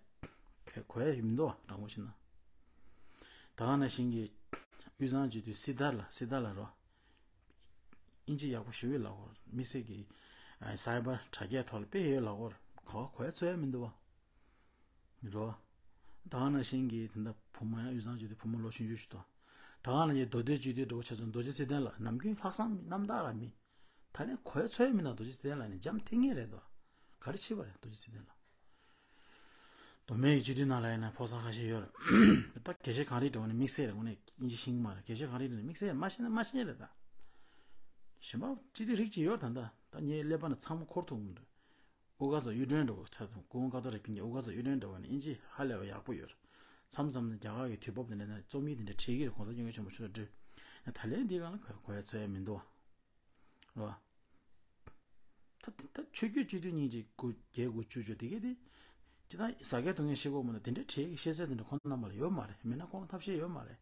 གལ་གོ་ཡ་ཡིན་མི་འདུག་བ། དྲང་པོ་བཤད་ན། ད་ག་ནང་བཞིན་གྱི་དབུས་གཙང་སྤྱི་འཐུས་སྲི་ཐར་ལགས། སྲི་ཐར་ལགས་རོ། ཨིན་ཇི་ཡག་པོ་ཞུ་བའི་ལབ་དགོས་རེད། དམིགས་བསལ་གྱི་ཨ་སའི་བར་དྲ་རྒྱའི་ཐོག་ལ་དཔེ་ཡོད་ལབ་དགོས་རེད། གོ་གོ་ཡ་ཚོད་ཡ་མི་འདུག་བ། རོ། ད་ག་ནང་བཞིན་གྱི་དེ་འདྲ་བུ་མོ་ཡང་དབུས་གཙང་སྤྱི་འཐུས་བུ་མོ་ལོ་ཆུང་ཆུང་ཞིག་འདུག་ད་ག་ནང་བཞིན་མདོ་སྟོད་སྤྱི་འཐུས་འདྲ་བོ་ཆ་མཚོན། རྡོ་རྗེ་ཚེ་བརྟན་ལགས་ནམ་རྒྱུན་ལྷག་བསམ་རྣམ་དག་རང་མི། ད་ནི་གོ་ཡ་ཚོད་ཡ་མི་འདུག་རྡོ་རྗེ་ཚེ་བརྟན་ལགས་ནི་འཇམ་ཐིང་ངེ་རེད་དོ། ག་རེ་བྱེད་པ་རེད་རྡོ་རྗེ་ཚེ་བརྟན་ལགས། མདོ་སྨད་ཀྱི་སྤྱི་འཐུས་ནང་ལ་ཡིན་ན་ཕོ་གསར་ཁ་ཤས་ཡོད་རེད། ད་དགེ་བཤེས་གངས་རི་འདྲ་བོ་ནི་དམིགས་བསལ་རེད། དངོས་གནས་ཨིན་ཇི་ཤེས་ཀྱི་མ་རེད། དགེ་བཤེས་གངས་རི་འདྲ་ནི་དམིགས་བསལ་མ་ཤེས་ན་མ་ཤེས་རེད་ད། གཞན་པ་སྤྱི་འཐུས་རིགས་གཅིག་ཡོད་རེད་ད། ད་ད་ངའི་ཀླད་པ་ནང་ཚང་མ་འཁོར་ཐུབ་མི་འདུག་དབུ་དཀར་ཚོགས་གཡུ་སྒྲོན་འདྲ་བོ་ཚ་དང་སྐུ་ངོ་ཀ་ཏོ་རེ་ཕིན་གྱི་དབུ་དཀར་ཚོགས་གཡུ་སྒྲོན་འདྲ་བོ་ནི་ཨིན་ཇི་ཧ་ལས་པ་ཡག་པོ་ཡོད་རེད། མཚམས་མཚམས་ནས་རྒྱ་གར་གྱི་དུས་བབ་དེ་འདྲ་ནས་རྩོམ་ཡིག་དེ་འདྲ་བྲིས་ཀྱི་རེད། ༸གོང་ས་༸སྐྱབས་མགོན་ཆེན་པོ་མཆོག་འབྲེལ། ད་ལན་འདི་སྒང་ལ་གོ་གོ་ཡ་ཚོད་ཡ་མི་འདུག་བ། རེད་བ། ད་ད་ཆོས་བརྒྱུད་སྤྱི་འཐུས་གཉིས་ཀྱི་དགུ་བརྒྱད་དགུ་བཅུ་བཅུ་དེ་གས་དེ། ཅི་ད་ཟ་མཁན་འཐུང་མཁན་ཤེས་གོ་མ་ན་དེ་འདྲའི་གྲས་ཀྱི་ཤེས་ཚད་དེ་འདྲ་ཁོང་རྣམ་པ་ལ་ཡོད་མ་རེད། མེད་ན་ཁོང་ལ་ཐབས་ཤེས་ཡོད་མ་རེད།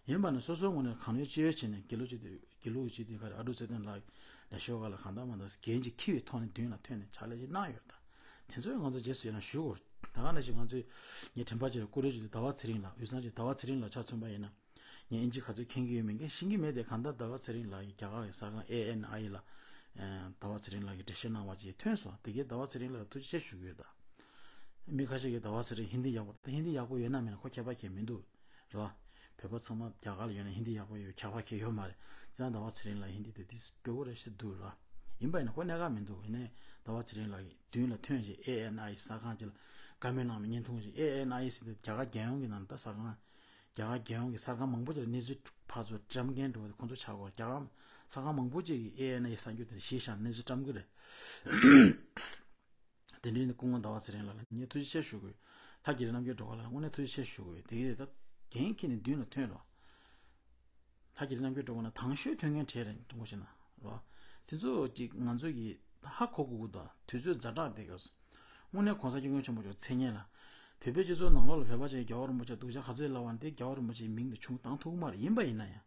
ཡིན་པ་ན་སོ་སོའི་ངོས་ནས་གང་ཡོད་ཅི་ཡོད་བྱས་ནས་དགེ་ལུགས་སྤྱི་འཐུས་དགེ་ལུགས་ཀྱི་སྤྱི་འཐུས་ཁ་རེད། ཨ་ཀྲུག་ཚེ་བརྟན་ལགས་ལ་ཤོག་ཁ་ལ་གང་ལྟར་མ་ལྟར་འགན་ཅིག་འཁྱེར་བའི་ཐོག་ནས་མདུན་ལ་ཐོན་ནས་ཕྱག་ལས་ཅིག་གནང་ཡོད་རེད། ད་དེ་ཚོ་ཡང་ང་ཚོ་རྗེས་སུ་ཡིན་ན་ཞུ་དགོས་རེད། ད་ག་ནང་བཞིན་ང་ཚོའི་ངའི་དྲན་པ་ཅིག་ལ་ཀུ་རེ་སྤྱི་འཐུས་ཟླ་བ་ཚེ་རིང་ལགས། དབུས་གཙང་སྤྱི་འཐུས་ཟླ་བ་ཚེ་རིང་ལགས་ཆ་མཚོན་པ་ཡིན་ན། ངས་ཨིན་ཇི་ག་ཚོད་མཁྱེན་གྱི་ཡོད་མེད་མཁན་ཤེས་ཀྱི་མེད་དེ། གང་ལྟར་ཟླ་བ་ཚེ་རིང་ལགས་ཀྱིས་རྒྱ་གར་གྱི་གསར་ཁང་ཨེ་ཨེན་ཨའི་ལ་ཟླ་བ་ཚེ་རིང་ལགས་ཀྱིས་འགྲེལ་བཤད་གནང་བ་ཅིག་ཐོན་སོང་། དེ་གའི་ཟླ་བ་ཚེ་རིང་ལགས་ལ་ཐུགས་རྗེ་ཆེ་ཞུ་གི་ཡོད། ད་མི་ཁ་ཤས་ཀྱིས་ཟླ་བ་ཚེ་རིང་ཧིན་དི་ཡག་པོ། ད་ཧིན་དི་ཡག་པོ་ཡོད་ན་མེད་ན་ཁོ་ཁྱད་པར་གང་ཡང་མི་འདུག་རེད་བ། བོད་པ་ཚང་མ་རྒྱ་གར་ལ་ཡོད་ན་ཧིན་དི་ཡག་པོ་ཡོད། ཁྱད་པར་གང་ཡང་ཡོད་མ་རེད། ཙང་ཟླ་བ་ཚེ་རིང་ལགས་ཧིན་དི་དེ་དེ་སྐྱོ་བོ་རེད་ཤི་འདུག་རེད་བ། ཡིན་པ་ཡིན་ན་ཁོ་གནད་འགག་མི་འདུག་ཡིན་ནའི་ཟླ་བ་ཚེ་རིང་ལགས་ཀྱི་མདུན་ལ་ཐོན་བྱས་ཨེ་ཨེན་ཨའི་གསར་ཁང་ཅིག་ལ་བཀའ་མོལ་གནང་བའི་བརྙན་ཐུང་ཅིག་ཨེ་ཨེན་ཨའི་ཟེར་དུས་རྒྱ་གར་རྒྱལ་ཡོངས་ཀྱི་ནང་ད་གསར་ཁང་ རྒྱ་གར་རྒྱལ་ཡོངས་ཀྱི་གསར་ཁང་མང་པོ་ཅིག་ལ་གནས་ཚུལ་ཕར་ཚུར་བཀྲམ་མཁན་འགྲོ་བ་དེ་ཁོང་ཚོ་ཆགས་ཀྱི་ཡོད་རེད། རྒྱ་གར་གསར་ཁང་མང་པོ་ཅིག་གིས་ཨེ་ཨེ་ན་ཡི་གསར་འགྱུར་དེ་ལ་གཞི་བཞག་གནས་ཚུལ་བཀྲམ་གྱི་རེད། དེ་འདྲའི་ནི་སྐུ་ངོ་ཟླ་བ་ཚེ་རིང་ལགས་ལ་ངས་ཐུགས་རྗེ་ཆེ་ཞུ་དགོས། ལྷ་རྒྱ་རི་རྣམ་རྒྱལ་སྒྲོལ་དཀར་ལགས་ལ་དངོས་གནས་ཐུགས་རྗེ་ཆེ་ཞུ་དགོས། དེ་གས་ད་འགན་འཁྱེར་ནས་མདུན་ལ་ཐོན་རོགས། ལྷ་རྒྱ་རི་རྣམ་རྒྱལ་སྒྲོལ་དཀར་ན་དང་ཤོས་ཐོན་མཁན་གྲས་རེད། ཀྲུང་གོ་ཕྱི་ནང་རོ། དེ་ཚོ་ཅིག་ང་ཚོ་གིས་ཧ་གོ་དགོས་ཀྱི་འདུག་དུས་ཚོད་ཛ་དྲག་དེ་གས། དངོས་གནས་གོང་ས་སྐྱབས་མགོན་ཆེན་པོ་མཆོག་མཚན་སྙན་ལ། བོད་པའི་སྤྱི་ཚོགས་ནང་ལོགས་ལ་བོད་པ་ཅིག་རྒྱལ་བ་རིན་པོ་ཆེ་སྡུག་ཅག་ག་ཚོད་ལབ་པ་ན་དེ་རྒྱལ་བ་རིན་པོ་ཆེའི་མིང་དེ་ཆུང་བཏང་ཐུབ་ཀྱི་མ་རེད། ཡིན་པ་ཡིན་ན་ཡང་།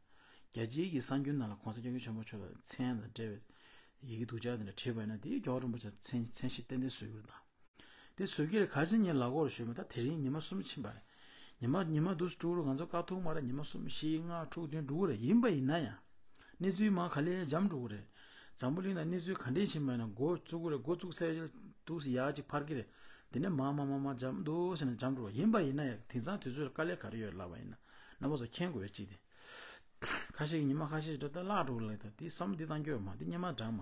རྒྱལ་སྤྱིའི་གི་གསར་འགྱུར་ནང་ལ་གོང་ས་སྐྱབས་མགོན་ཆེན་པོ་མཆོག་ལ་མཚན་དང་འབྲེལ་བའི་ཡི་གེ་སྡུག་ཅག་དེ་འདྲ་བྲིས་པ་ཡིན་ན་དེ་རྒྱལ་བ་རིན་པོ་ཆེ་མཚན་མཚན་གཞི་ཏན་ཏན་བཟོ་གི་རེད་ད། དེ་བཟོ་གི་རེད། ག་ཅི་ངས་ལབ་དགོས་རེད་ཞུས་མ་ད་དེ་རིང་ཉི་མ་གསུམ་ཕྱིན་པ་རེད། ཉི་མ་ཉི་མ་དུས་སུ་དྲུག་རུ་ང་ཚོ་བཀག་ཐུབ་མ་རེད། ཉི་མ་གསུམ་བཞི་ལྔ་དྲུག་བདུན་འགྲོ་གི་རེད། ཡིན་པ་ཡིན་ན་ཡང་། གནས་ཚུལ་མང་ག་ལེར་འཇམ་འགྲོ་གི་རེད། འཛམ་བུ་གླིང་ལ་གནས་ཚུལ་ག་འདྲས་ཕྱིན་པ་ཡིན་ན་འགོ་བཙུགས་གི་རེད། འགོ་བཙུགས་ཚར་དུས་སུ་ཡག་ཅིག་འཕར་གི་རེད། དེ་ནས་མར་མར་མར་མར་འཇམ་འདུག་ཟེར་ནས་འཇམ་འགྲོ་བ་ཡིན་པ་ཡིན་ན་ཡང་དེང་སང་དུས་ཚོད་ལ་དཀའ་ལས་ག་རེ་ཡོད་ལབ་པ་ཡིན་ན་རྣམ་པ་ཚོ་མཁྱེན་དགོས་ཡ་གཅིག་དེ། ཁ་ཤས་ཀྱིས་ཉི་མ་ཁ་ཤས་ཤིག་འགྲོ་ད་བརླག་འགྲོ་གི་ལབ་ད་དེ་བསམ་བློ་འདི་བཏང་རྒྱུ་ཡོད་མ་འདི་སྙན་མ་འདྲ་མ།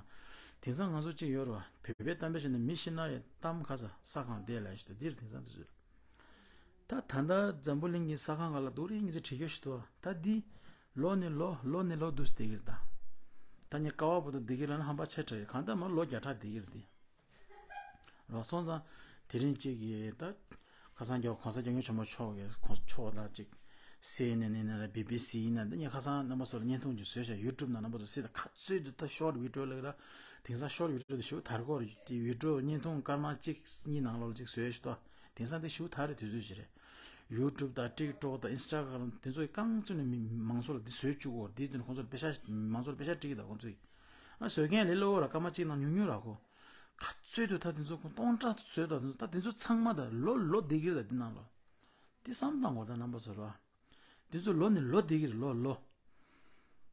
དེང་སང་ང་ཚོ་གཅིག་ཡོད་རེད་བ། བོད་པའི་གཏམ་དཔེ་བཤད་ན་མི་ཤི་ན་ཡང་གཏམ་ཁ་ས་ས་གང་བསྡད་ལབ་ཞིག་ད་འདིར་དེང་སང་དུས་ཚོད། ད་ད་ལྟ་འཛམ་བུ་གླིང་གི་ས་ཁང་ཁག་ལ་རྡོ་རིང་གཉིས་ཚེ་བྲིས་རྒྱུ་ཞིག་འདུག་ད་འདི་ལོ་ནས་ལོ་ལོ་ནས་ལོ་འདུག་སེ་བསྡད་ཀྱི་རེད་ད། ད་ངས་ཀ་བ་བུ་དང་བསྡད་ཀྱི་རེད་ན་ཧམ་པ་ཆེ་དྲགས་ཡོད། གང་ལྟར་མ་ལོ་བརྒྱ་ཕྲག་བསྡད་ཀྱི་རེད་དེ། རོགས་སོང་ཙང་དེ་རིང་གཅིག་གིས་ད་ཁ་སང་རྒྱ་གོང་ས་སྐྱབས་མགོན་ཆེན་པོ་མཆོག་གིས་ཁོང་མཆོག་ད་ཅིག་སི་ཨེན་ཨེན་ཡིན་ན་རེད། བི་བི་སི་ཡིན་ན་འདི་ངས་ཁ་སང་རྣམ་པ་ཚོ་ལ་བརྙན་ཐུང་ཅིག་བཟོས་ཤག་ཡུ་ཊུབ་ནང་རྣམ་པ་ཚོ་གཟིགས་དང་། ག་ཚོད་འདུག་ད་ཤོར་ཊི་བི་ཌི་ཡོ་ལབ་ཀྱི་ར། དེང་སང་ཤོར་ཊི་བི་ཌི་ཡོ་དེ་ཞེ་པོ་དར་གོ་རེད། དེ་བི་ཌི་ཡོ་བརྙན་ཐུང་སྐར་མ་གཅིག་གཉིས་ནང་ལོགས་ལ་ཅིག་བཟོས་ཤག་ད། དེང་སང་དེ་ཞེ་པོ་དར་རེད། དུས་ཚོད་ཅིག་རེད། ཡུ་ཊུབ་དང་ཊིག་ཊོག་དང་ཨིན་སི་ཊ་གྷ་རམ་དེ་ཚོ་གི་རྐང་བཙུགས་ནས་མི་མང་ཚོགས་ལ་དེ་བཟོས་བཅུག་གོ། དེའི་དོན་ཁོང་ཚོར་པེ་ཤ་མང་ཚོགས་ལ་པེ་ཤ་སྤྲད་ཀྱི་ད་ཁོང་ཚོ་ཡིས། ཨ་བཟོས་མཁན་ལས་སླ་པོ་ར། སྐར་མ་གཅིག་ནང་ཉུང་ཉུང་ར་གོ། ག་ཚོད་འདུག་ད་དེ་ཚོ་ཁོང་སྟོང་ཕྲག་བཟོས་ད་དེ་ཚོ་ད་དེ་ཚོ་ཚང་མ་ད་ལོ་ལོ་བསྡད་ཀྱི་རེད་ད་དེ་ནང་ལོ། དེ་བསམ་བཏང་གོ་ད་རྣམ་པ་ཚོ་ར། འདི་ཚོ་ལོ་ནས་ལོ་བསྡད་ཀྱི་རེད་ལོ་ལོ།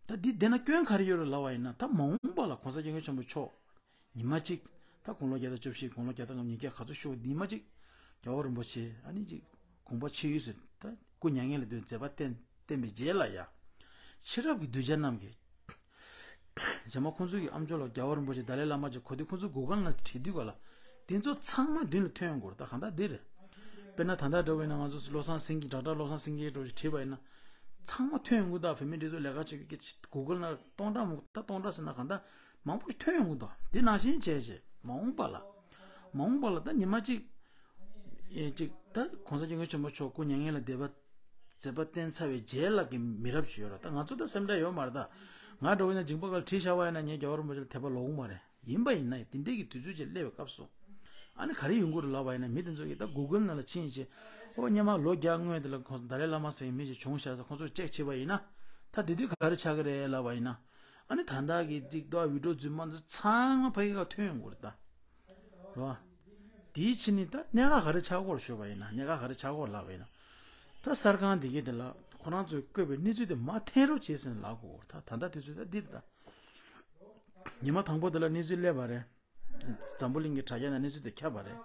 ད་འདི་བསྡད་ན་སྐྱོན་ག་རེ་ཡོད་རེད་ལབ་པ་ཡིན་ན། ད་མ་འོངས་པ་ལ་གོང་ས་སྐྱབས་མགོན་ཆེན་པོ་མཆོག་ཉི་མ་གཅིག་ད་དགུང་ལོ་བརྒྱ་དང་བཅུ་བཞི་དགུང་ལོ་བརྒྱ་དང་ལྔ་བཅུ་ཉིས་བརྒྱ་ག་ཚོད་ཤོར་ཉི་མ་གཅིག་རྒྱལ་བ་རིན་པོ་ཆེ་ཨ་ནི་གཅིག་དགོངས་པ་ཆེ་ཡོད་ཟེར་ད་སྐུ་མྱ་ངན་ལས་འདས་མཛད་པ་བསྟན་བསྟན་པའི་རྗེས་ལ་ཡ། ཕྱི་རབས་ཀྱི་གདུལ་བྱ་རྣམས་ཀྱིས། རྗེས་མ་ཁོང་ཚོ་གི་ཨམ་ཅོག་ལ་རྒྱལ་བ་རིན་པོ་ཆེ་ཏཱ་ལའི་བླ་མ་ཅིག་གོ་དུས་ཁོང་ཚོ་གུ་གལ་ནང་བྲིས་དུས་ག་ལ་དེ་ཚོ་ཚང་མ་མདུན་ལ་ཐོན་ཡོང་གི་རེད། ད་གང་ལྟར་འདི་རེད། དཔེར་ན་ད་ལྟ་འདྲ་བོ་ཡིན་ན་ང་ཚོ་བློ་བཟང་སེང་གེ་ཌོག་ཊར་བློ་བཟང་སེང་གེ་འདྲ་བོ་ཞིག་བྲིས་པ་ཡིན་ན་ཚང་མ་ཐོན་ཡོང་གི་འདུག་བོད་མི་འདི་ཚོ་ལས་ཀ་བྱེད་མཁན་གྱི་གུ་གལ་ནང་སྟོང་ཕྲག་མང་ད་སྟོང་ཕྲག་ཟེར་ན་གང་ལྟར་མང་པོ་ཞིག་ཐོན་ཡོང་གི་འདུག་དེ་ནང་བཞིན་བྱས་བྱས་མ་འོངས་པ་ལ་མ་འོངས་པ་ལ་ད་ཉི་མ་གཅིག་ཨེ་གཅིག་ད་གོང་ས་སྐྱབས་མགོན་ཆེན་པོ་མཆོག་སྐུ་མྱ་ངན་ལས་འདས་པ་མཛད་པ་བསྟན་ཚར་བའི་རྗེས་ལ་གི་མི་རབས་ཤིག་ཡོད་རེད། ད་ང་ཚོ་ད་སེམས་ཁྲལ་ཡོད་མ་རེད། ད་ང་འདྲ་བོ་ཡིན་ན་འཇིགས་པ་ག་ལ་བྲིས་བཞག་པ་ཡིན་ན་ངས་རྒྱལ་བ་རིན་པོ་ཆེ་ལ་དད་པ་ལོག་གི་མ་རེད། ཡིན་པ་ཡིན་ན་ཡང་དེ་འདྲའི་གི་དུས་ཚོད་ཅིག་སླེབས་པའི་སྐབས་སུ་ཨ་ནི་ག་རེ་ཡོང་གི་རེད་ལབ་པ་ཡིན་ན། མི་དེ་ཚོ་གིས་ད་གུ་གལ་ནང་ལ་ཕྱིན་བྱས་ཨོ་སྔོན་མ་ལོ་བརྒྱ་སྔོན་དེ་ལ་ཁོང་ཏཱ་ལའི་བླ་མ་ཟེར་མཁན་མི་ཞིག་བྱུང་ཤག་ཟེར་ཁོང་ཚོས་ཅེག་བྱས་པ་ཡིན་ན། ད་དེ་དུས་ག་རེ་ཆགས་ཀྱི་རེད་ལབ་པ་ཡིན་ན། ཨ་ནི་ད་ལྟ་གི་ཊིག་ཊོག་བི་ཌི་ཡོ་རྫུན་མ་འདི་ཚང་མ་ཕ་གི་ཁ་ཐོན་ཡོང་གི་རེད་ད། རེད་བ། དེའི་ཕྱི་ནས་ད་གནད་འགག་ག་རེ་ཆགས་ཀྱི་ཡོད་རེད་ཞུས་པ་ཡིན་ན། གནད་འགག་ག་རེ་ཆགས་ཀྱི་ཡོད་རེད་ལབ་པ་ཡིན་ན། ད་གསར་ཁང་འདི་གས་དེ་ལ་ཁོ་རང་ཚོས་བཀོད་པའི་གནས་ཚུལ་དེ་མར་འཐེན་རོགས་བྱེད་ཟེར་ནས་ལབ་དགོས་རེད། ད་ད་ལྟ་དུས་ཚོད་ད་འདི་རེད་ད། ཉི་མ་དང་པོ་དེ་ལ་གནས་ཚུལ་སླེབས་པ་རེད། འཛམ་བུ་གླིང་གི་དྲ་རྒྱ་ནང་གནས་ཚུལ་དེ་ཁྱབ་པ་རེད།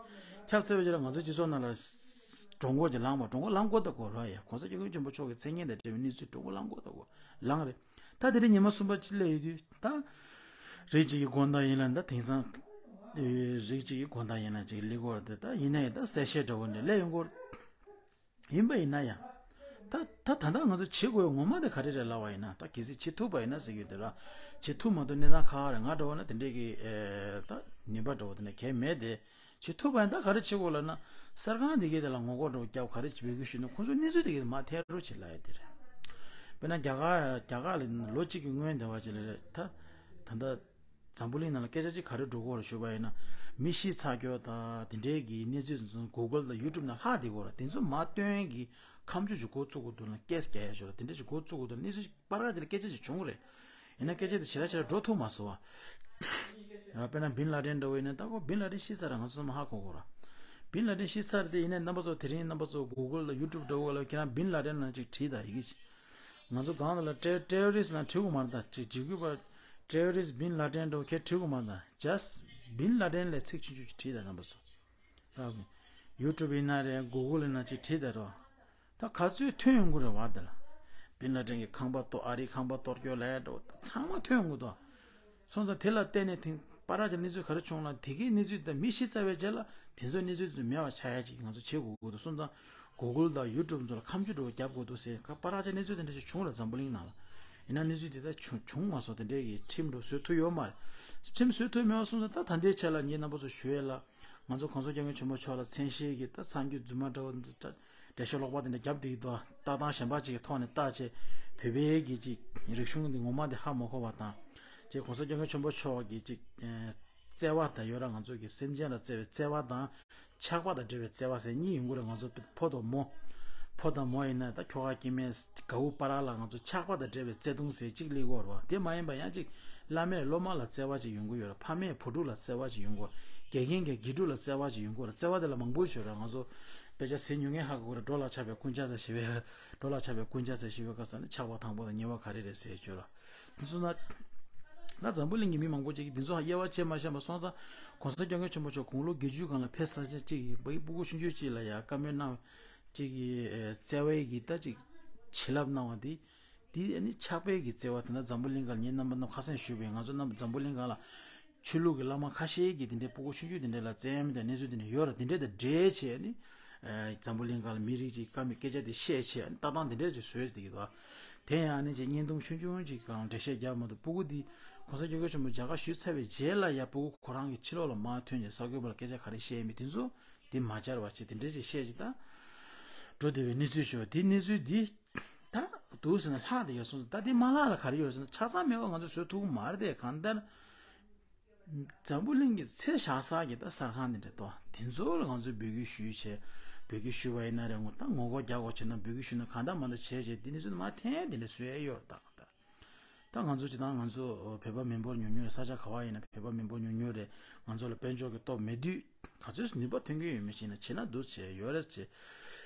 ཁྱབ་ཚར་བའི་རྗེས་ལ་ང་ཚོའི་སྤྱི་ཚོགས་ནང་ལ་སྒྲོ་འགོག་ཅིག་ལངས་པ། སྒྲོ་འགོག་ལངས་དགོས་ད་དགོས་རེད་ཡ། གོང་ས་སྐྱབས་མགོན་ཆེན་པོ་མཆོག་གི་མཚན་སྙན་དང་འབྲེལ་བའི་གནས་ཚུལ་སྒྲོ་འགོག་ལངས་དགོས་ད་དགོས་ལངས་རེད། ད་དེ་རིང་ཉི་མ་གསུམ་པ་ཅིག་སླེབས་ཡོད་དུས་ད། རིགས་གཅིག་གི་དགོང་དག་ཡིན་ལ་ད་དེང་སང་། རིགས་གཅིག་གི་དགོང་དག་ཡིན་ལ་ཅིག་སླེབས་ཀྱི་ཡོད་རེད་དེ། ད་ཡིན་ན་ཡང་ད་གསལ་བཤད་འདྲ་བོ་འདྲ་སླེབས་ཡོང་གི་ཡོད་རེད། ཡིན་པ་ཡིན་ན་ཡང་། ད་ད་ད་ལྟ་ང་ཚོ་བྱེད་དགོས་ངོ་མ་དེ་ག་རེ་རེད་ལབ་པ་ཡིན་ན། ད་གལ་སྲིད་བྱེད་ཐུབ་པ་ཡིན་ན་ཟེར་གྱི་ཡོད་དེ་ར། བྱེད་ཐུབ་མ་ཐུབ་གནས་སྟངས་ཁག་ཁག་རེད། ང་འདྲ་བོ་ན་དེ་འདྲས་ཀྱི་ཨེ་ད་ནུས་པ་འདྲ་བོ་དེ་འདྲ་གང་ཡང་མེད་དེ། བྱེད་ཐུབ་པ་ཡིན་ན་ད་ག་རེ་བྱེད་དགོས་ལབ་ན། གསར་ཁང་འདི་གས་དེ་ལ་ངོ་རྒོལ་འདྲ་བོ་རྒྱབ་ག་རེ་བྱེད་དགོས་ཞུས་ན། ཁོང་ཚོ་གནས་ཚུལ་འདི་གས་དེ་མར་ཐད་རོགས་བྱེད་ལབ་ཡ་དེ་རེད། དཔེར་ན་རྒྱ་གར་རྒྱ་གར་ལ་ལོ་གཅིག་གི་སྔོན་དེ་བ་ཅིག་ལ་རེད་ད། ད་ལྟ་འཛམ་བུ་གླིང་ནང་ལ་སྐད་ཆ་གཅིག་ག་རེ་འགྲོ་གི་ཡོད་རེད་ཞུས་པ་ཡིན་ན། མི་ཤི་ཚར་རྒྱུ་དང་དེ་འདྲའི་གི་གནས་ཚུལ་ཚོ་གུ་གལ་དང་ཡུ་ཊུབ་ནང་ལྷག་བསྡད་ཀྱི་ཡོད་རེད། དེ་ཚོ་མར་སྟོན་གྱི་ཁ་མཆུ་ཞིག་འགོ་བཙུགས་དགོས་འདུག་ལ། སྐད་རྒྱག་ཡ་ཞིག་ལ་དེ་འདྲ་ཞིག་འགོ་བཙུགས་དགོས་འདུག་གནས་ཚུལ་ཞིག་པར་ཁ་དེ་ལ་སྐད་ཆ་ཞིག་བྱུང་རེད། ཡིན་ན་སྐད་ཆ་དེ་ཞེ་དྲག་ཞེ་དྲག་འགྲོ་ཐུབ་མ་སོང་བ། ཡང་དཔེར་ན་བིན་ལ་ཏན་འདྲ་བོ་ཡིན་ན། ད་ཁོ་བིན་ལ་ཏན་ཤི་ཚར་ར་ང་ཚོ་ཚང་མ་ཧ་གོ་གོ་ར། བིན་ལ་ཏན་ཤི་ཚར་དེ་ཡིན་ན་རྣམ་པ་ཚོ་དེ་རིང་རྣམ་པ་ཚོ་གུ་གལ་ལ་ཡུ་ཊུབ་འདྲ་བོ་ལ་ཁྱེད་རང་བིན་ལ་ཏན་ནང་ཅིག་བྲིས་དང་ཡི་གེ་ཅིག་ང་ཚོ་སྒང་ལ་ཊེ་ཊེ་རོ་རི་སི་ལབ་བྲིས་དགོས་མ་རེད་ད། ཅིག་འཇིགས་སྐུལ་པ་ཊེ་རོ་རི་སི་བིན་ལ་ཏན་འདྲ་བོ་ཁྱེད་བྲིས་དགོས་མ་རེད་ད། ཇ་སི་བིན་ལ་ཏན་ལབ་ཚིག་ཆུང་ཆུང་ཅིག་བྲིས་དང་རྣམ་པ་ཚོ། ར་ཡུ་ཊུབ་ཡིན་ན་རེད། གུ་གལ་ཡིན་ན་ཅིག་བྲིས་དང་རོ། ད་ག་ཚོད་ཐོན་ཡོང་གི་རེད་བ་དེ་ལ། བིན་ལ་ཏན་གྱི་ཁང་པ་གཏོར། ཨ་རིའི་ཁང་པ་གཏོར་རྒྱུ་ལབ་ཡ་འདྲ་བོ་ད་ཚང་མ་ཐོན་ཡོང་གི་འདུག་སོང་ཙང་དེ་ལ་བརྟེན་ནས་དེང་པར་ར་ཅིག་གནས་ཚུལ་ག་རེ་བྱུང་ལ། དེ་གའི་གནས་ཚུལ་དང་མི་ཤི་ཚར་བའི་རྗེས་ལ་དེ་ཚོའི་གནས་ཚུལ་དེ་ཚོ་མེད་པ་ཆགས་ཡ་ཅིག་ང་ཚོ་བྱེད་དགོས་ཀྱི་འདུག་སོང་ཙང་ Google་དང་YouTube་ཚོ་ལ་ཁ་མཆུ་འདྲ་བོ་རྒྱབ་དགོས་འདུག་ཟེར་ཁ་པར་ཆ་གནས་ཚུལ་དེ་འདྲ་ཞིག་བྱུང་ར། འཛམ་བུ་གླིང་ནང་ལ་ཡིན་ན་གནས་ཚུལ་དེ་ད་བྱུང་བྱུང་མ་སོང་། དེ་འདྲའི་གི་ཁྲིམས་འགྲོ་བཟོས་ཐུབ་ཡོད་མ་རེད། ཁྲིམས་བཟོས་ཐུབ་མེད་པ་སོང་ཙང་ད་ད་ལྟའི་ཆ་ལ་ངས་རྣམ་པ་ཚོ་ཞུ་ཡས་ལ། ང་ཚོ་གོང་ས་སྐྱབས་མགོན་ཆེན་པོ་མཆོག་ལ་མཚན་ཤས་ཀྱི་ད་མཚན་རྒྱུ་རྫུན་མ་འདྲ་བོ་འདྲ་ཤོག་ལོག་པ་དེ་འདྲ་རྒྱབ་བསྡད་ཀྱི་འདུག་ལྟ་སྟངས་གཞན་པ་ཅིག་གི་ཐོག་ནས་བལྟས་བྱས་བོད་པའི་གི་ཅིག་རིག་གཞུང་འདི་ངོ་མ་འདི་ཧ་མ་གོ་བ་དང་། ཅིག་གོང་ས་སྐྱབས་མགོན་ཆེན་པོ་མཆོག་གི་ཅིག་བརྩེ་བ་དང་ཡོད་ར། ང་ཚོ་གི་སེམས་ཅན་ལ་བརྩེ་བའི་བརྩེ་བ་དང་ཆགས་པ་དང་འབྲེལ་བའི་བརྩེ་བ་ཟེར་གཉིས་ཡོང་གི་རེད། ང་ཚོ་ཕོ་དང་མོ་ཕོ་དང་མོ་ཡིན་ན་ད་ཁྱོ་ག་སྐྱེ་དམན་དགའ་བོ་བར་ལ་ང་ཚོ་ཆགས་པ་དང་འབྲེལ་བའི་བརྩེ་དུང་ཟེར་གཅིག་སླེབས་ཀྱི་ཡོད་རེད་བ། དེ་མ་ཡིན་པ་ཡང་ཅིག་བླ་མས་སློབ་མ་ལ་བརྩེ་བ་ཅིག་ཡོང་གི་ཡོད་རེད། ཕ་མས་བུ་ཕྲུག་ལ་བརྩེ་བ་ཅིག་ཡོང་གི་ཡོད་རེད། དགེ་རྒན་གྱིས་དགེ་ཕྲུག་ལ་བརྩེ་བ་ཅིག་ཡོང་གི་ཡོད་རེད། བརྩེ་བ་དེ་ལ་མང་པོ་ཡོད་རེད། ང་ཚོ་དཔེ་ཆ་ཟེར་མྱོང་མཁན་ཧ་གོ་གི་རེད། འགྲོ་ལ་ཆགས་པའི་རྐུན་ཇག་ཟེར་ཞེས་པའི་འགྲོ་ལ་ཆགས་པའི་རྐུན་ཇག་ཟེར་ཞེས་པའི་སྐབས་སུ་ནི་ཆགས་པ་དང་པོ་དང་གཉིས་པ་ག་རེ་རེད་ཟེར་བརྗོད་ར། དེ་ཚོ་ན་ད་འཛམ་བུ་གླིང་གི་མི་མང་པོ་ཅིག་གིས་དེ་ཚོ་ཧ་དབྱེ་བ་ཕྱེ་མ་ཤེས་པ་སོང་ཙང་གོང་ས་སྐྱབས་མགོན་ཆེན་པོ་མཆོག་དགུང་ལོ་བརྒྱད་ཅུ་སྒང་ལ་ཕེབས་ས་ཆ་གཅིག་གིས་བའི་སྤུ་གུ་ཆུང་ཆུང་གཅིག་ལ་ཡ་བཀའ་མོལ་གནང་། གཅིག་གིས་བརྩེ་བའི་གི་ད་ཅིག་བྱིན་རླབས་གནང་བ་དེ། དེ་ནི་ཆགས་པའི་གི་བརྩེ་བ་དེ་ན་འཛམ་བུ་གླིང་ག་ལ་ངས་རྣམ་པ་རྣམས་ཁ་སང་ཞུས་པའི་ང་ཚོ་རྣམ་པ་འཛམ་བུ་གླིང་ག་ལ་ཆོས་ལུགས་ཀྱི་བླ་མ་ཁ་ཤས་ཀྱིས་དེ་འདྲའི་སྤུ་གུ་ཆུང་ཆུང་དེ་འདྲ་ལ་བཙན་གཡེམ་དང་གནས་ཚུལ་དེ་འདྲ་ཡོད་ར། དེ་འདྲ་དང་འབྲེལ་བྱས་ནི་འཛམ་བུ་གླིང་ག་ལ་མི་རིགས་ཀྱི་བཀའ་མི་སྐད་ཆ་དེ་བཤད་བྱས་ལྟ་སྟངས་དེ་འདྲ་ཅིག་བཟོས་ཏེ་ཡོད། དེ་ཡང་ནི་ཅིག་བརྙན་ཐུང་ཆུང་ཆུང་ཅིག་གང་འགྲེལ་བཤད་རྒྱབ་མ་གཏོགས་སྤུ་གུ་དེ་གོང་ས་སྐྱབས་མགོན་ཆེན་པོ་མཇལ་ཁ་ཞུས་ཚར་བའི་རྗེས་ལ་ཡ་སྤུ་གུ་ཁོ་རང་གི་ཕྱི་ལོགས་ལ་མར་ཐོན་ནས་གསར་འགོད་པ་ལ་སྐད་ཆ་ག་རེ་བཤད་མིན་དེ་ཚོ་དེ་མ་བཅར་བ་བྱས་དེ་འདྲ་ཅིག་བཤད་ཅིག་ད་འགྲོ་བསྡད་པའི་གནས་ཚུལ་ཞིག་ཡོད། དེ་གནས་ཚུལ་འདི། ད་འདུག་ཟེར་ན་ལྷག་དེ་ཡོད་ཟེར་ན་ཆ་ཚང་མེད་པ་ག་རེ་ཡོད་ཟེར་ན་ཆ་ཚང་མེད་པ་ང་ཚོ་བཟོ་ཐུབ་ཀྱི་མ་རེད་དེ། གང་ལྟར་འཛམ་བུ་གླིང་གི་ཚེ་བཞག་ས་གི་ད་གསར་ཁང་དེ་འདྲ་ཏོ་དེ་ཚོ་ལ་ང་ཚོས་འབོད་སྐུལ་ཞུས་བྱས་འབོད་སྐུལ་ཞུས་པ་ཡིན་ན་རེད། ངོ་ད་ངོ་རྒོལ་རྒྱག་དགོས་བྱས་ན་འབོད་སྐུལ་ཞུས་ན་གང་ལྟར་མ་ལྟར་བྱས་བྱས་དེ་ནི་ཚོ་མ་འཐེན་དེ་འདྲ་བཟོ་ཡ་ཡོད་རེད། ད་གང་ལྟར་ད་ང་ཚོ་སྤྱི་བཏང་ང་ཚོ་བོད་པ་མི་འབོར་ཉུང་ཉུང་རེད། ས་ཆ་ག་བ་ཡིན་ན་བོད་པ་མི་འབོར་ཉུང་ཉུང་རེད། ང་ཚོ་ལ་དཔལ་འབྱོར་གྱི་སྟོབས་མེད་དུས་ག་ཚོད་ནུས་པ་ཐོན་གྱི་ཡོད་མེད་བྱས་ན་བྱས་ན་འདུག་བྱས་ཡོད་རེད་བྱས།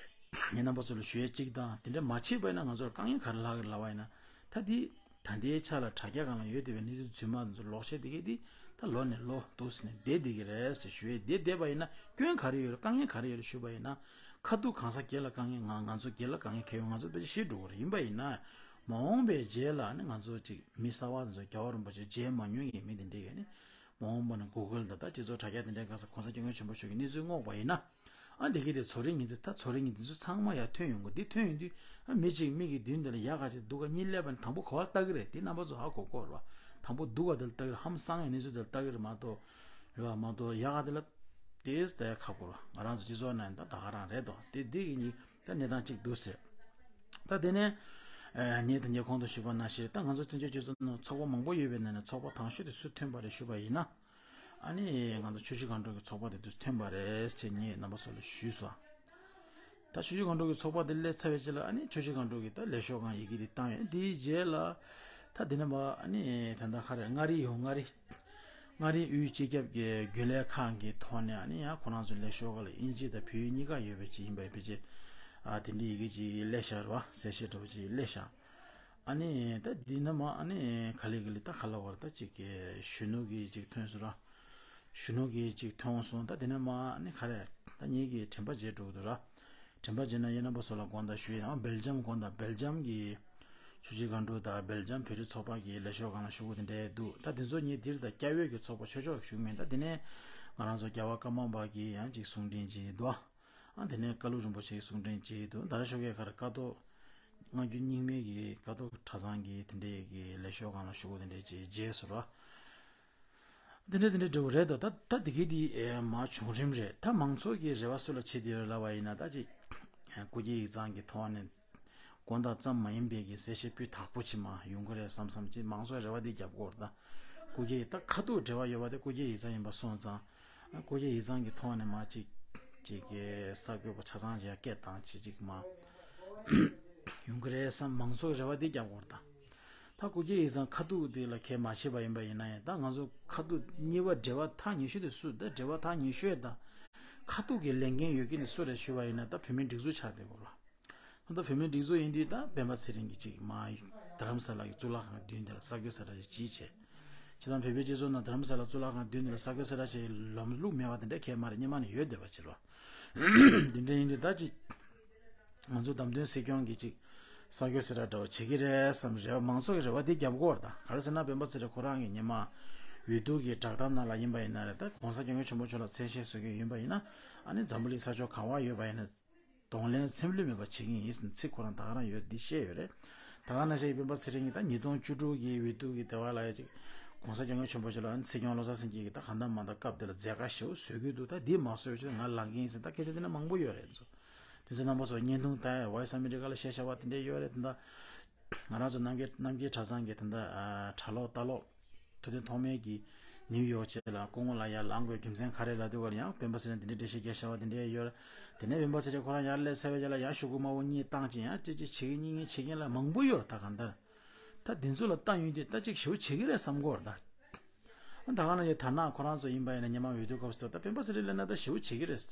ངས་རྣམ་པ་ཚོ་ལ་ཞུ་ཡས་གཅིག་དང་དེ་འདྲ་མ་བྱས་པ་ཡིན་ན་ང་ཚོར་དཀའ་ངལ་ག་རེ་ལྷག་གི་རེད་ལབ་པ་ཡིན་ན། ད་འདི་ད་ལྟའི་ཆ་ལ་དྲ་རྒྱ་སྒང་ལ་ཡོད་བསྡད་པའི་གནས་ཚུལ་རྫུན་མ་ཚོ་ལོག་བཤད་བསྡད་མཁན་འདི་ད་ལོ་ནས་ལོ་འདུག་ཟེར་ནས་བསྡད་བསྡད་ཀྱི་རེད་ཟེར་ཞུ་ཡས། བསྡད་བསྡད་པ་ཡིན་ན་སྐྱོན་ག་རེ་ཡོད་རེད། དཀའ་ངལ་ག་རེ་ཡོད་རེད་ཞུས་པ་ཡིན་ན། ཁ་ཐུག་གང་ཟག་སྒེར་ལ་དཀའ་ངལ་ང་ང་ཚོ་སྒེར་ལ་དཀའ་ངལ་འཁེལ་ཡོང་། ང་ཚོ་དཔེ་ཆ་ཤེས་འགྲོ་གི་རེད། ཡིན་པ་ཡིན་ན་མ་འོངས་པའི་རྗེས་ལ་ནི་ང་ཚོ་ཅིག་མི་གསར་པ་ཚོ་རྒྱལ་བ་རིན་པོ་ཆེ་མཇལ་མ་མྱོང་མཁན་མི་དེ་འདྲས་ཀྱིས་ནི་མ་འོངས་པ་ན་གུ་གལ་དང་ད་སྤྱི་ཚོགས་དྲ་རྒྱ་དེ་འདྲའི་སྒང་ས་གོང་ས་སྐྱབས་མགོན་ཆེན་པོ་མཆོག་གི་གནས་ཚུལ་བསྔོགས་པ་ཡིན་ན། ཨ་འདི་གི་དེ་ཚོ་རེ་ངེས་ཚེ་ད་ཚོ་རེ་ངེས་དེ་ཚོ་ཚང་མ་ཡར་ཐོན་ཡོང་གི། འདི་ཐོན་ཡོང་དུས་ཨ་མི་གཅིག་མིག་གི་མདུན་དེ་ལ་ཡག་ག་ཅིག་སྡུག་ག་གཉིས་སླེབས་པ་ནི་དང་པོ་ག་བར་ལྟ་གི་རེད། དེ་རྣམ་པ་ཚོ་ཧ་གོ་གོ་རེད་བ། དང་པོ་སྡུག་ག་དེ་ལ་ལྟ་གི་རེད། ཧམ་སང་ཡ་གནས་ཚུལ་དེ་ལ་ལྟ་གི་རེད་མ་གཏོགས། རེད་བ། མ་གཏོགས་ཡག་ག་དེ་ལ་དེས་ལྟ་ཡ་ཁག་པོ་རེད། ང་རང་ཚོ་སྤྱི་ཚོགས་ནང་ད་ད་ག་རང་རེད་དོ། དེ་འདི་གི་གཉིས་ད་གནས་སྟངས་གཅིག་འདུག་ཟེར། ད་དེ་ནས་ངས་ད་ངས་གོང་དུ་ཞུས་པ་ནང་བཞིན་ད་ང་ཚོ་བཙན་བྱོལ་སྤྱི་ཚོགས་ནང་ཚོགས་པ་མང་པོ་ཡོད་པའི་ནང་ནས་ཚོགས་པ་དང་ཤོས་དེ་སུ་ཐོན་པ་རེད་ཞུས་པ་ཡིན་ན། ཨ་ནི་ང་ཚོ་ཆུ་བཞི་སྒང་དྲུག་གི་ཚོགས་པ་དེ་དུས་ཐོན་པ་རེད་ཅེས་ངས་རྣམ་པ་ཚོ་ལ་ཞུས་སོང་། ད་ཆུ་བཞི་སྒང་དྲུག་གི་ཚོགས་པ་དེ་སླེབས་ཚར་བའི་རྗེས་ལ་ཨ་ནི་ཆུ་བཞི་སྒང་དྲུག་གི་ད་ལས་ཤོག་སྒང་ཡི་གེ་དེ་བཏང་ཡོད། དེའི་རྗེས་ལ་ད་དེ་ནས་མ་ཨ་ནི་ད་ལྟ་ག་རེ་མངའ་རིས་ཡོད། མངའ་རིས་མངའ་རིས་དབུས་སྤྱི་ཁྱབ་ཀྱི་རྒྱུན་ལས་ཁང་གི་ཐོག་ནས་ཨ་ནི་ཡང་ཁོ་རང་ཚོའི་ལས་ཤོག་སྒང་ལ་དབྱིན་ཇི་དང་བོད་ཡིག་གཉིས་ཀ་ཡོད་པའི་ཅིག་ཡིན་པའི་ཕལ་ཆེར་ཨ་དེ་འདྲའི་ཡི་གེ་ཅིག་སླེབས་ཤག་རེད་བ། གསལ་བཤད་འདྲ་བོ་ཅིག་སླེབས་ཤག་ཨ་ནི་ད་འདི་ན་མ་ཨ་ནི་ག་ལེ་ག་ལེ་ད་ག་ལ་བར་ད་ཅིག་གི་གཞོན་ནུ་གི་ཅིག་ཐོན་སོང་ར། གཞོན་ནུ་གི་ཅིག་ཐོན་སོང་། ད་འདི་ན་མ་ཨ་ནི་ག་རེ་ད་ངེད་ཀྱི་དྲན་པ་བརྗེད་འགྲོ་གི་འདུག་ར། དྲན་པ་བརྗེད་ན་ཡིན་ན་པ་སོ་ལ་དགོངས་དག་ཞུ་ཡིན་ནའང་སྦེལ་ཇམ་དགོངས་དག་སྦེལ་ཇམ་གི་ཆུ་བཞི་སྒང་དྲུག་དང་སྦེལ་ཇམ་བོད་རིགས་ཚོགས་པ་གི་ལས་ཤོག་སྒང་ལ་ཞུ་དགོས་དེ་འདྲའི་འདུག་ད་དེ་ཚོ་ངེད་འདིར་དང་སྐྱ་བོད་ཀྱི་ཚོགས་པ་ཆོས་ཕྱོགས་ཞུགས་མིན། ད་དེ་ནས་ང་རང་ཚོ་རྒྱལ་བ་ཀརྨ་པ་གི་ཡང་ཅིག་གསུང་འཕྲིན་ཅིག་འདུག་ཨ་དེ་ནས་ཀ་ལུ་རིན་པོ་ཆེའི་གསུང་འཕྲིན་ཅིག་འདུག་ད་ར་ཤོག་གའི་ཁར་ཀ་ཐོག་སྔ་འགྱུར་རྙིང་མའི་གི་ཀ་ཐོག་གྲྭ་ཚང་གི་དེ་འདྲའི་གི་ལས་ཤོག་སྒང་ལ་ཞུ་དགོས་དེ་འདྲའི་ཅིག་བརྗེད་སོང་ར། དེ་འདྲ་དེ་འདྲ་འདྲ་བོ་རེད་དོ། ད་ད་དེ་གི་དེ་མ་བྱུང་རིམ་རེད། ད་མང་ཚོགས་ཀྱི་རེ་བ་སུ་ལ་བྱེད་དེ་ཡོད་ལབ་པ་ཡིན་ན་ད་ཅིག་སྐུ་སྒེར་ཡིག་ཚང་གི་ཐོག་ནས་དགོངས་དག་ཙམ་མ་ཡིན་པའི་གི་གསལ་བཤད་སྤུས་དག་པོ་ཅིག་མ་ཡོང་གི་རེད་བསམ་བསམ་ཅིག་མང་ཚོགས་རེ་བ་དེ་རྒྱབ་སྐོར་ད་སྐུ་སྒེར་ད་ཁ་ཐུག་འབྲེལ་བ་ཡོད་པ་དེ་སྐུ་སྒེར་ཡིག་ཚང་ཡིན་པ་སོང་ཙང་སྐུ་སྒེར་ཡིག་ཚང་གི་ཐོག་ནས་མ་ཅིག་ཅིག་གི་གསར་འགོད་པ་ཆ་ཚང་ཅིག་སྐད་བཏང་ཅིག་ཅིག་མ་ཡོང་གི་རེད་བསམ་མང་ཚོགས་རེ་བ་དེ་རྒྱབ་སྐོར་ད། ད་སྐུ་སྒེར་ཡིག་ཚང་ཁ་ཐུག་དེ་ལ་གལ་མ་ཕྱེ་བ་ཡིན་པ་ཡིན་ན་ཡང་ད་ང་ཚོ་ཁ་ཐུག་གཉིས་པ་འབྲེལ་བ་ཐག་ཉེ་ཤོས་དེ་སུ་ད་འབྲེལ་བ་ཐག་ཉེ་ཤོས་ད་ཁ་ཐུག་གི་ལས་འགན་ཡོད་མཁན་དེ་སུ་རེད་ཞུ་བ་ཡིན་ན་ད་བོད་མིའི་སྒྲིག་འཛུགས་ཆགས་བསྡད་ཡོད་རེད། ད་བོད་མིའི་སྒྲིག་འཛུགས་ཡིན་དུས་ད་སྤེན་པ་ཚེ་རིང་གིས་ཅིག་མ་རྡ་རམ་ས་ལ་གི་གཙུག་ལག་ཁང་མདུན་དེ་ལ་གསར་འགོད་གསལ་བསྒྲགས་ཅིག་བྱས། ཅི་ད་བོད་པའི་སྤྱི་ཚོགས་ནང་རྡ་རམ་ས་ལ་གཙུག་ལག་ཁང་མདུན་དེ་ལ་གསར་འགོད་གསལ་བསྒྲགས་བྱས་ལམ་ལུགས་མེད་པ་དེ་འདྲ་གལ་མ་རེད། སྔོན་མ་ནས་ཡོད་བསྡད་པ་ཕྱིར་རོ། དེ་འདྲ་ཡིན་དུས་ད་ཅིག་ང་ཚོ་བདམས་ཐོན་སྲིད་སྐྱོང་གིས་ཅིག་གསར་འགོད་གསལ་བསྒྲགས་འདྲ་བོ་བྱེད་ཀྱི་རེད་བསམ་རེ་བ་མང་ཚོགས་ཀྱི་རེ་བ་དེ་རྒྱབ་སྐོར་དང་ག་རེ་ཟེར་ན་སྤེན་པ་ཚེ་རིང་ཁོ་རང་གི་སྔོན་མ་འོས་བསྡུ་གི་བསྒྲགས་གཏམ་ནང་ལ་ཡིན་པ་ཡིན་ན་རེད། ད་གོང་ས་སྐྱབས་མགོན་ཆེན་པོ་མཆོག་ལ་མཚན་ཤས་བཟོ་མཁན་ཡིན་པ་ཡིན་ན་ཨ་ནི་འཛམ་བུ་གླིང་ས་ཕྱོགས་ག་བ་ཡོད་པ་ཡིན་ན་ གདོང་ལེན་སེམས་ལྷོད་མེད་པ་བྱེད་ཀྱི་ཡིན་ཟེར་ཚིག་ཁོ་རང་ད་ག་རང་ཡོད་འདི་བཤད་ཡོད་རེད། ད་ག་ནང་བཞིན་སྤེན་པ་ཚེ་རིང་གིས་ད་ཉིས་སྟོང་བཅུ་དྲུག་གི་འོས་བསྡུ་གི་དེ་བ་ལ་ཡ་ཅིག་གོང་ས་སྐྱབས་མགོན་ཆེན་པོ་མཆོག་ལ་སྲིད་སྐྱོང་བློ་བཟང་སེང་གེ་གིས་ད་གང་ལྟར་མ་ལྟར་སྐབས་དེ་ལ་མཛད་དཀའ་ཞེ་པོ་བཟོ་གི་འདུག་ད་འདི་མ་བཟོ་བྱས་ང་ལངས་ཀྱི་ཡིན་ཟེར་ད་སྐད་ཆ་དེ་འདྲ་མང་པོ་ཡོད་རེད་ཚོ། དེ་ཚོ་རྣམ་པ་ཚོ་བརྙན་ཐུང་ད་Voice America་ལ་བཤད་བྱ་བ་དེ་འདྲ་ཡོད་རེད། དེ་འདྲ་ང་རང་ཚོ་རྣམ་རྒྱལ་རྣམ་རྒྱལ་གྲྭ་ཚང་གི་ད་ལྟ་ཨ་གྲྭ་ལོག་ལྟ་ལོག་ཐུབ་བསྟན་ཐོགས་མེད་ཀྱིས་ནིའུ་ཡོག་བཅས་ལ་སྐུ་ངོ་ལ་ཡར་ལངས་དགོས་རྒྱུ་མཚན་ག་རེ་ལབ་དུས་སྐབས་ལ་ཡང་སྤེན་པ་ཚེ་རིང་དེ་འདྲའི་འགྲེལ་བཤད་རྒྱག་བྱ་བ་དེ་འདྲ་ཡོད་རེད། དེ་ནས་སྤེན་པ་ཚེ་རིང་ཁོ་རང་ཡར་སླེབས་ཚར་བའི་རྗེས་ལ་ཡང་ཤོག་གུ་དམར་པོ་གཉིས་བཏང་བྱས་ཡང་ཅི་ཅི་བྱེད་ཀྱི་གཉིས་ངན་བྱེད་མཁན་ལ་མང་པོ་ཡོད་རེད། ད་གང་ལྟར་ད་དེ་ཚོ་ལ་བཏང་ཡོང་དུས་ད་ཅིག་ཞེ་པོ་བྱེད་ཀྱི་རེད་བསམ་གྱི་ཡོད་རེད་ད། ད་ག་ནང་བཞིན་དར་ནག་ཁོ་རང་ཚོ་ཡིན་པ་ཡིན་ན་སྔོན་མ་འོས་བསྡུ་སྐབས་སུ་ད་སྤེན་པ་ཚེ་རིང་སླེབས་ན་ད་ཞེ་པོ་བྱེད་ཀྱི་རེད།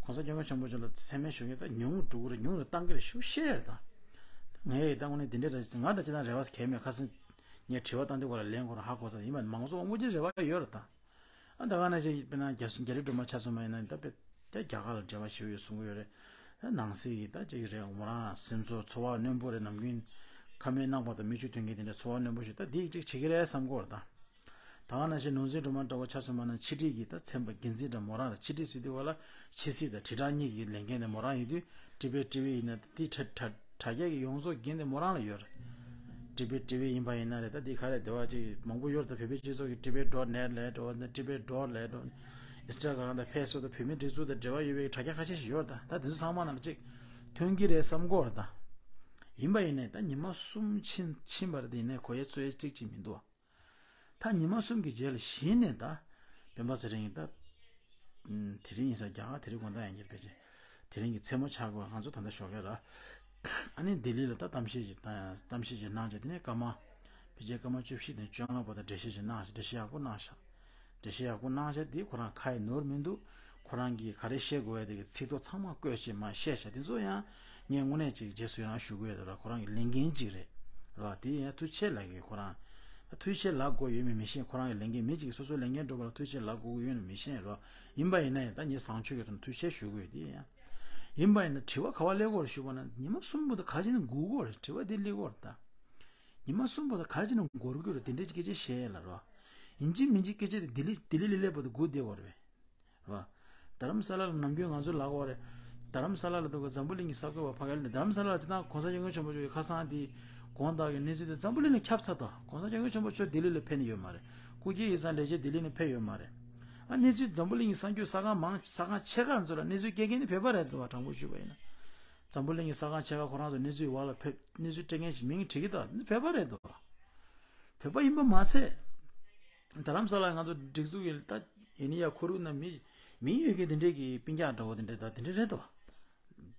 གོང་ས་སྐྱབས་མགོན་ཆེན་པོ་མཆོག་ལ་མཚན་སྨད་ཞུ་མཁན་ད་ཉུང་རུ་འགྲོ་གི་རེད། ཉུང་རུ་བཏང་གི་རེད་ཞེ་པོ་བཤད་ཡོད་རེད་ད། ངས་ད་དངོས་གནས་དེ་འདྲ་རེད། ང་ད་ཅི་ད་རེ་བ་གལ་མེད། ཁ་སང་ངས་དྲི་བ་བཏང་དུས་སྐབས་ལ་ལན་ཁོ་རང་ཧ་གོ་ཚར། ཡིན་པ་མང་ཚོགས་དབང་པོ་ཅན་རེ་བ་ཡོད་རེད་ད། ཨ་ད་ག་ནང་བཞིན་དཔེར་ན་རྒྱ་རྒྱ་རི་སྒྲོལ་མ་ཆ་མཚོན་པ་ཡིན་ན་ད་དཔེ་ད་རྒྱ་གར་ལ་འབྲེལ་བ་ཞེ་པོ་ཡོད་གསུང་གི་ཡོད་རེད། ད་ནང་སྲིད་ཀྱི་ད་ཅིག་རེད། མོ་རང་སེམས་ཚོར་ཚོར་བ་རྣོན་པོ་རེད། ནམ་རྒྱུན་ཁ་མིག་ནག་པ་དང་མིག་ཆུ་ཐོན་མཁན་དེ་འདྲ་ཚོར་བ་རྣོན་པོ་ཞིག་ད་འདི་ཅིག་བྱེད་ཀྱི་རེད་བསམ་གྱི་ཡོད་རེད་ད། ད་ག་ནང་བཞིན་ནོར་འཛིན་སྒྲོལ་མ་འདྲ་བོ་ཆ་མཚོན་པ་ན་ཕྱི་དྲིལ་གྱི་ད་ཚན་པ་འགན་འཛིན་འདྲ་མོ་རང་རེད། ཕྱི་དྲིལ་ཟེར་དུས་སྐབས་ལ་ཕྱི་སྲིད་དང་དྲིལ་བསྒྲགས་གཉིས་ཀྱི་ལས་འགན་དེ་མོ་རང་ཡིན་དུས་ཊི་བེཊ་ཊི་ཝི་ཡིན་ན་དེ་དྲ་དྲ་དྲ་རྒྱ་གི་ཡོངས་རྫོགས་འགན་དེ་མོ་རང་ལ་ཡོད་རེད། ཊི་བེཊ་ཊི་ཝི་ཡིན་པ་ཡིན་ན་རེད། ད་འདི་ག་རེ་སྡེ་བ་ཅིག་མང་པོ་ཡོད་རེད། ད་བོད་པའི་སྤྱི་ཚོགས་ཀྱི་ཊི་བེཊ་ཌོཊ་ནེཊ་ལབ་འགྲོ་བ་ན་ཊི་བེཊ་ཌོཊ་ལབ་འགྲོ། ཨིན་སི་ཊ་གྷ་རམ་དང་ཕེ་སི་བུག་དང་བོད་མིའི་སྒྲིག་འཛུགས་དང་འབྲེལ་བ་ཡོད་པའི་དྲ་རྒྱ་ཁ་ཤས་ཤིག་ཡོད་རེད། ད་ད་དེ་ཚོ་ཚང་མ་ནང་ལ་ཅིག་ཐོན་གྱི་རེད་བསམ་གྱི་ཡོད་རེད་ད། ཡིན་པ་ཡིན་ནའི་ད་ཉི་མ་གསུམ་ཕྱིན་ཕྱིན་པ་རེད། དེ་ཡིན་ནའི་གོ་ཡ་ཚོད་ཡ་གཅིག་གཅིག་མི་འདུག་བ། ད་ཉི་མ་གསུམ་གྱི་རྗེས་ལ་གཞི་ནས་ད་སྤེན་པ་ཚེ་རིང་གིས་ད་དེ་རིང་ཡིན་ས་རྒྱ་གར་དེ་རིང་དགོང་དག་ཡིན་གྱི་ཕལ་ཆེར་དེ་རིང་གི་མཚན་མོ་ཆགས་དགོས། ང་ཚོ་ད་ལྟ་ཞོགས་ཀས་ར་ཨ་ནི་ལྡི་ལི་ལ་ད་གཏམ་བཤད་ཅིག་གཏམ་བཤད་ཅིག་གནང་བྱས། དེ་ནས་སྐར་མ་ཕལ་ཆེར་སྐར་མ་བཅུ་བཞི་ནས་བཅོ་ལྔ་བར་དུ་འགྲེལ་བཤད་ཅིག་གནང་བྱས། འགྲེལ་བཤད་ཡག་པོ་གནང་ཤག་འགྲེལ་བཤད་ཡག་པོ་གནང་བྱས་དེ་ཁོ་རང་ཁ་ཡི་ནོར་མི་འདུག་ཁོ་རང་གིས་ག་རེ་བཤད་དགོས་ཡ་དེ་གི་ཚིག་ཐོ་ཚང་མ་བཀོད་བྱས་མར་བཤད་བྱས། དེ་ཚོ་ཡང་ངས་དངོས་གནས་ཅིག་རྗེས་སུ་ཡི་རང་ཞུ་དགོས་ཡོད་ར། ཁོ་རང་གི་ལས་འགན་ཅིག་རེད་ར། དེ་ཡང་ཐུགས་རྗེ་ཆེ་ལབ་གི། ཁོ་རང་ད་ཐུགས་རྗེ་ཆེ་ལབ་དགོས་ཡོད་མེད་མི་ཤེས། ཁོ་རང་གི་ལས་འགན་མི་གཅིག་གིས་སོ་སོའི་ལས་འགན་སྒྲུབ་པ་ལ་ཐུགས་རྗེ་ཆེ་ལབ་དགོས་ཀྱི་ཡོད་མེད་མི་ཤེས་ར། ཡིན་པ་ཡིན་ན་ཡང་ད་ངས་བཟང་སྤྱོད་ཀྱི་ཐོག་ནས་ཐུགས་རྗེ་ཆེ་ཞུ་དགོས་ཡོད། དེ་ཡང་ཡིན་པ་ཡིན་ན་དྲི་བ་ག་པར་སླེབས་ཀྱི་ཡོད་རེད་ཞུས་པ་ན་ཉི་མ་གསུམ་པོ་དང་ག་ཅིག་ནས་སྒུག་གི་ཡོད་རེད། དྲི་བ་དེ་སླེབས་ཀྱི་ཡོད་རེད་ད། ཉི་མ་གསུམ་པོ་དང་ག་ཅིག་ནས་འགོར་གྱི་ཡོད་རེད། དེ་འདྲའི་སྐད་ཆ་བཤད་ཡ་ལ་ར། ཡིན་གཅིག་མིན་གཅིག་སྐད་ཆ་དེ་ལྡི་ལི་ལྡི་ལི་ལ་སླེབས་པ་དང་སྒུག་བསྡད་ཡོད་རེད། རེད་བ། རྡ་རམ་ས་ལ་ལ་ནམ་རྒྱུན་ང་ཚོ་ལབ་ཀྱི་ཡོད་རེད། རྡ་རམ་ས་ལ་ལ་འདུག་ག་འཛམ་བུ་གླིང་གི་ས་བགོས་པ་ཕ་གི་ལ་རྡ་རམ་ས་ལ་ལ་སྤྱིར་བཏང་གོང་ས་སྐྱབས་མགོན་ཆེན་པོ་མཆོག་གི་ཁ་སང་དེ་དགོངས་དག་གི་གནས་ཚུལ་དེ་འཛམ་བུ་གླིང་ལ་ཁྱབ་ཚར་འདུག་གོང་ས་སྐྱབས་མགོན་ཆེན་པོ་མཆོག་ལྡི་ལི་ལ་ཕེབས་ནས་ཡོད་མ་རེད། སྐུ་སྒེར་ཡིག་ཚང་ལས་བྱེད་ལྡི་ལི་ནས་ཕེབས་ཡོད་མ་རེད། ཨ་གནས་ཚུལ་འཛམ་བུ་གླིང་གི་གསར་འགྱུར་གསར་ཁང་མང་གསར་ཁང་ཆེ་ཁག་ཚོ་ལ་གནས་ཚུལ་སྐྱེལ་མཁན་དེ་བོད་པ་རེད་འདུག་བ། དྲང་པོ་ཞུས་པ་ཡིན་ན། འཛམ་བུ་གླིང་གི་གསར་ཁང་ཆེ་ཁག་ཁོ་རང་ཚོ་གནས་ཚུལ་བར་ལ་ཕེབས་གནས་ཚུལ་སྤྲད་མཁན་ཞིག་མིང་བྲིས་ཀྱི་འདུག་འདི་བོད་པ་རེད་འདུག་བ། བོད་པ་ཡིན་པ་མ་ཚད། རྡ་རམ་ས་ལ་ང་ཚོ་སྒྲིག་འཛུགས་ཀྱི་ད་ཡིན་ཡ་ཁོ་རུ་ན་མི་མི་ཡོད་མཁན་དེ་འདྲས་ཀྱི་སྤུན་ཀྱག་འདྲ་བོ་དེ་འདྲས་ད་དེ་འདྲས་རེད་དོ།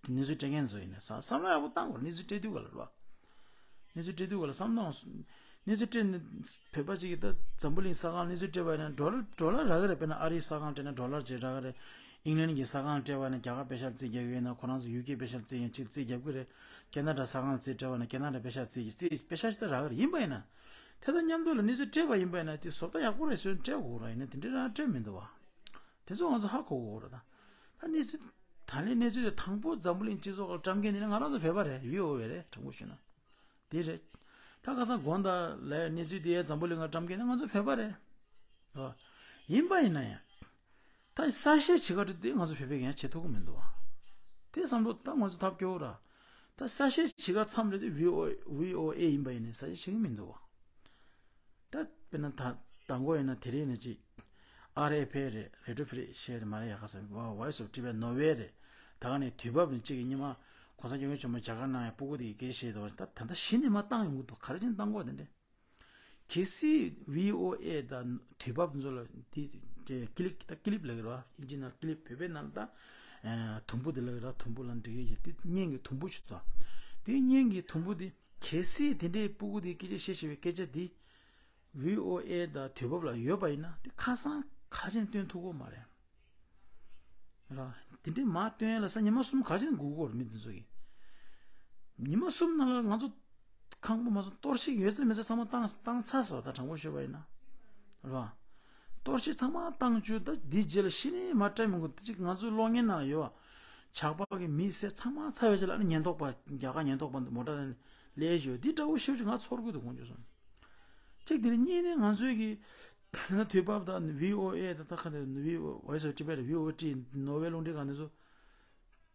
གནས་ཚུལ་སྤྲད་མཁན་ཚོ་ཡིན་ན་ས་བསམ་བློ་ཡག་པོ་བཏང་དགོས། གནས་ཚུལ་སྤྲད་དུས་ག་ལ་རེད་བ། གནས་ཚུལ་སྤྲད་དུས་ག་ལ་བསམ་བློ་གནས་ཚུལ་སྤྲད་ནས་བོད་པ་ཅིག་གིས་ད་འཛམ་བུ་གླིང་ས་སྒང་གནས་ཚུལ་སྤྲད་པ་ཡིན་ན་ཌོ་ལར་ཌོ་ལར་རག་གི་རེད། དཔེར་ན་ཨ་རིའི་ས་སྒང་སྤྲད་ན་ཌོ་ལར་ཅིག་རག་གི་རེད། ཨིང་ལན་གྱི་ས་སྒང་སྤྲད་པ་ན་རྒྱ་གར་པེ་ཤག་རྩིས་རྒྱག་གི་ཡོད་ན་ཁོ་རང་ཚོ་ཡུ་ཀེ་པེ་ཤག་རྩིས་ཡིན་ཅིག་རྩིས་རྒྱབ་གི་རེད། ཁེ་ན་ཌ་ས་སྒང་རྩིས་སྤྲད་པ་ན་ཁེ་ན་ཌ་པེ་ཤག་རྩིས་ཀྱི་རྩིས་པེ་ཤག་ཞིག་ད་རག་གི་རེད། ཡིན་པ་ཡིན་ན། དེ་དང་མཉམ་དུ་ལ་གནས་ཚུལ་སྤྲད་པ་ཡིན་པ་ཡིན་ན་དེ་བཟོ་ལྟ་ཡག་པོ་རེད་ཟེར་སྤྲད་དགོས་ར། ཡིན་ན་དེ་འདྲའི་རང་སྤྲད་མི་འདུག་བ། དེ་ཚོ་ང་ཚོ་ཧ་གོ་དགོས་ར་ད། ད་གནས་ཚུལ་ད་ལན་གནས་ཚུལ་དེ་དང་པོ་འཛམ་བུ་གླིང་སྤྱི་ཚོགས་ལ་བཀྲམ་མཁན་དེ་ནི་ང་རང་ཚོ་བོད་པ་རེད། བྷི་ཨོ་ཨེ་རེད། དྲང་པོ་ཞུས་ན། དེ་རེད། ད་ཁ་སང་དགོང་དག་ལ་གནས་ཚུལ་དེ་འཛམ་བུ་གླིང་ལ་བཀྲམ་མཁན་དེ་ང་ཚོ་བོད་པ་རེད། ར། ཡིན་པ་ཡིན་ན་ཡང་། ད་གསལ་བཤད་བྱེད་ག་འགྲོ་དུས་ང་ཚོ་བོད་པས་ཡང་བྱེད་ཐུབ་ཀྱི་མི་འདུག་བ། དེ་བསམ་བློ་ད་ང་ཚོ་ཐབས་སྐྱོ་བོ་ར། ད་གསལ་བཤད་བྱེད་ག་མཚམས་རེད་དུས་བྷི་ཨོ་བྷི་ཨོ་ཨེ་ཡིན་པ་ཡིན་ནའི་གསལ་བཤད་བྱེད་ཀྱི་མི་འདུག་བ། ད་དཔེར་ན་ད་དང་པོ་ཡིན་ན་དེ་རིང་ནས་ཅིག་ཨར་ཨེཕ་ཨེ་རེད། རེ་ཌི་ཡོ་ཧྥི་རི་ཤེ་རེད་མ་རེད། ཡ་ཁ་ས་Voice of Tibet Norway་རེད། ད་ག་ནས་དུས་བབ་ནས་ཅིག་གི་ཉི་མ་གོང་ས་སྐྱབས་མགོན་ཆེན་པོ་མཇལ་ཁ་གནང་ཡ་སྤུ་གུ་དེ་གི་སྐད་བཤད་དོ། ད་ད་ལྟ་གཞི་ནས་མ་བཏང་ཡོང་གི་འདུག་ག་རེ་བྱས་ནས་བཏང་དགོས་དེ་འདྲས། གལ་སྲིད་བྷི་ཨོ་ཨེ་དང་དུས་བབ་ཚོ་ལ་འདི་ཀི་ལིབ་ད་ཀི་ལིབ་ལབ་ཀྱི་རེད་བ། ཨིན་ཇི་ནང་ཀི་ལིབ། བོད་པའི་ནང་ད་དུམ་བུ་དེ་ལབ་ཀྱི་རེད། དུམ་བུ་ལ་འབྲི་གི་ཡོད། དེ་བརྙན་གྱི་དུམ་བུ་ཞིག་ད། དེ་བརྙན་གྱི་དུམ་བུ་དེ་གལ་སྲིད་དེ་འདྲའི་སྤུ་གུ་དེ་སྐད་ཆ་བཤད་བཤད་པའི་སྐད་ཆ་དེ་བྷི་ཨོ་ཨེ་དང་དུས་བབ་ལ་ཡོད་པ་ཡིན་ན་དེ་ཁ་སང་ཁ་ཆེན་སྟོན་ཐུབ་ཀྱི་མ་རེད། ར། དེ་འདྲའི་མ་སྟོན་ཡ་ལ་ས་ཉི་མ་གསུམ་ག་ཅིག་སྒུག་དགོས་རེད་མི་འདི་ཚོ་གིས། ཉི་མ་གསུམ་ནང་ལ་ང་ཚོ་ཁང་པ་མ་སོང་གཏོར་བཤིག་ཡོད་ཚད་མེད་ཚད་ཚང་མ་བཏང་བཏང་ཚར་སོང་། ད་དྲང་པོ་ཤོད་པ་ཡིན་ན། ར། གཏོར་བཤིག་ཚང་མ་བཏང་བཅུག་ད་འདི་རྗེས་ལ་གཞི་ནས་མ་སྤྲད་མི་དགོས། དེ་གཅིག་ང་ཚོའི་གློག་བརྙན་ནང་ལ་ཡོད་བ། ཇག་པ་གི་མི་བསད་ཚང་མ་ཚར་བའི་རྗེས་ལ་ཨ་ནི་ཉེན་རྟོག་པ་རྒྱ་གར་ཉེན་རྟོག་པ་འདི་མོ་ཊ་ནས་ལས་ཞོ་འདི་འདྲ་བོ་ཤོད་བཅུག་ང་ཚོར་གི་འདུག་དགོངས་བཅུག་སོང་། གཅིག་དེ་ནས་གཉིས་ནས་ང་ཚོའི་གི་དུས་བབ་དང་བྷི་ཨོ་ཨེ་དང་ད་ཁ་དེ་བྷི་ཨོ་Voice of Tibet་བྷི་ཨོ་ཊི་ནོར་ཝེ་རླུང་འཕྲིན་ཁང་དེ་ཚོ་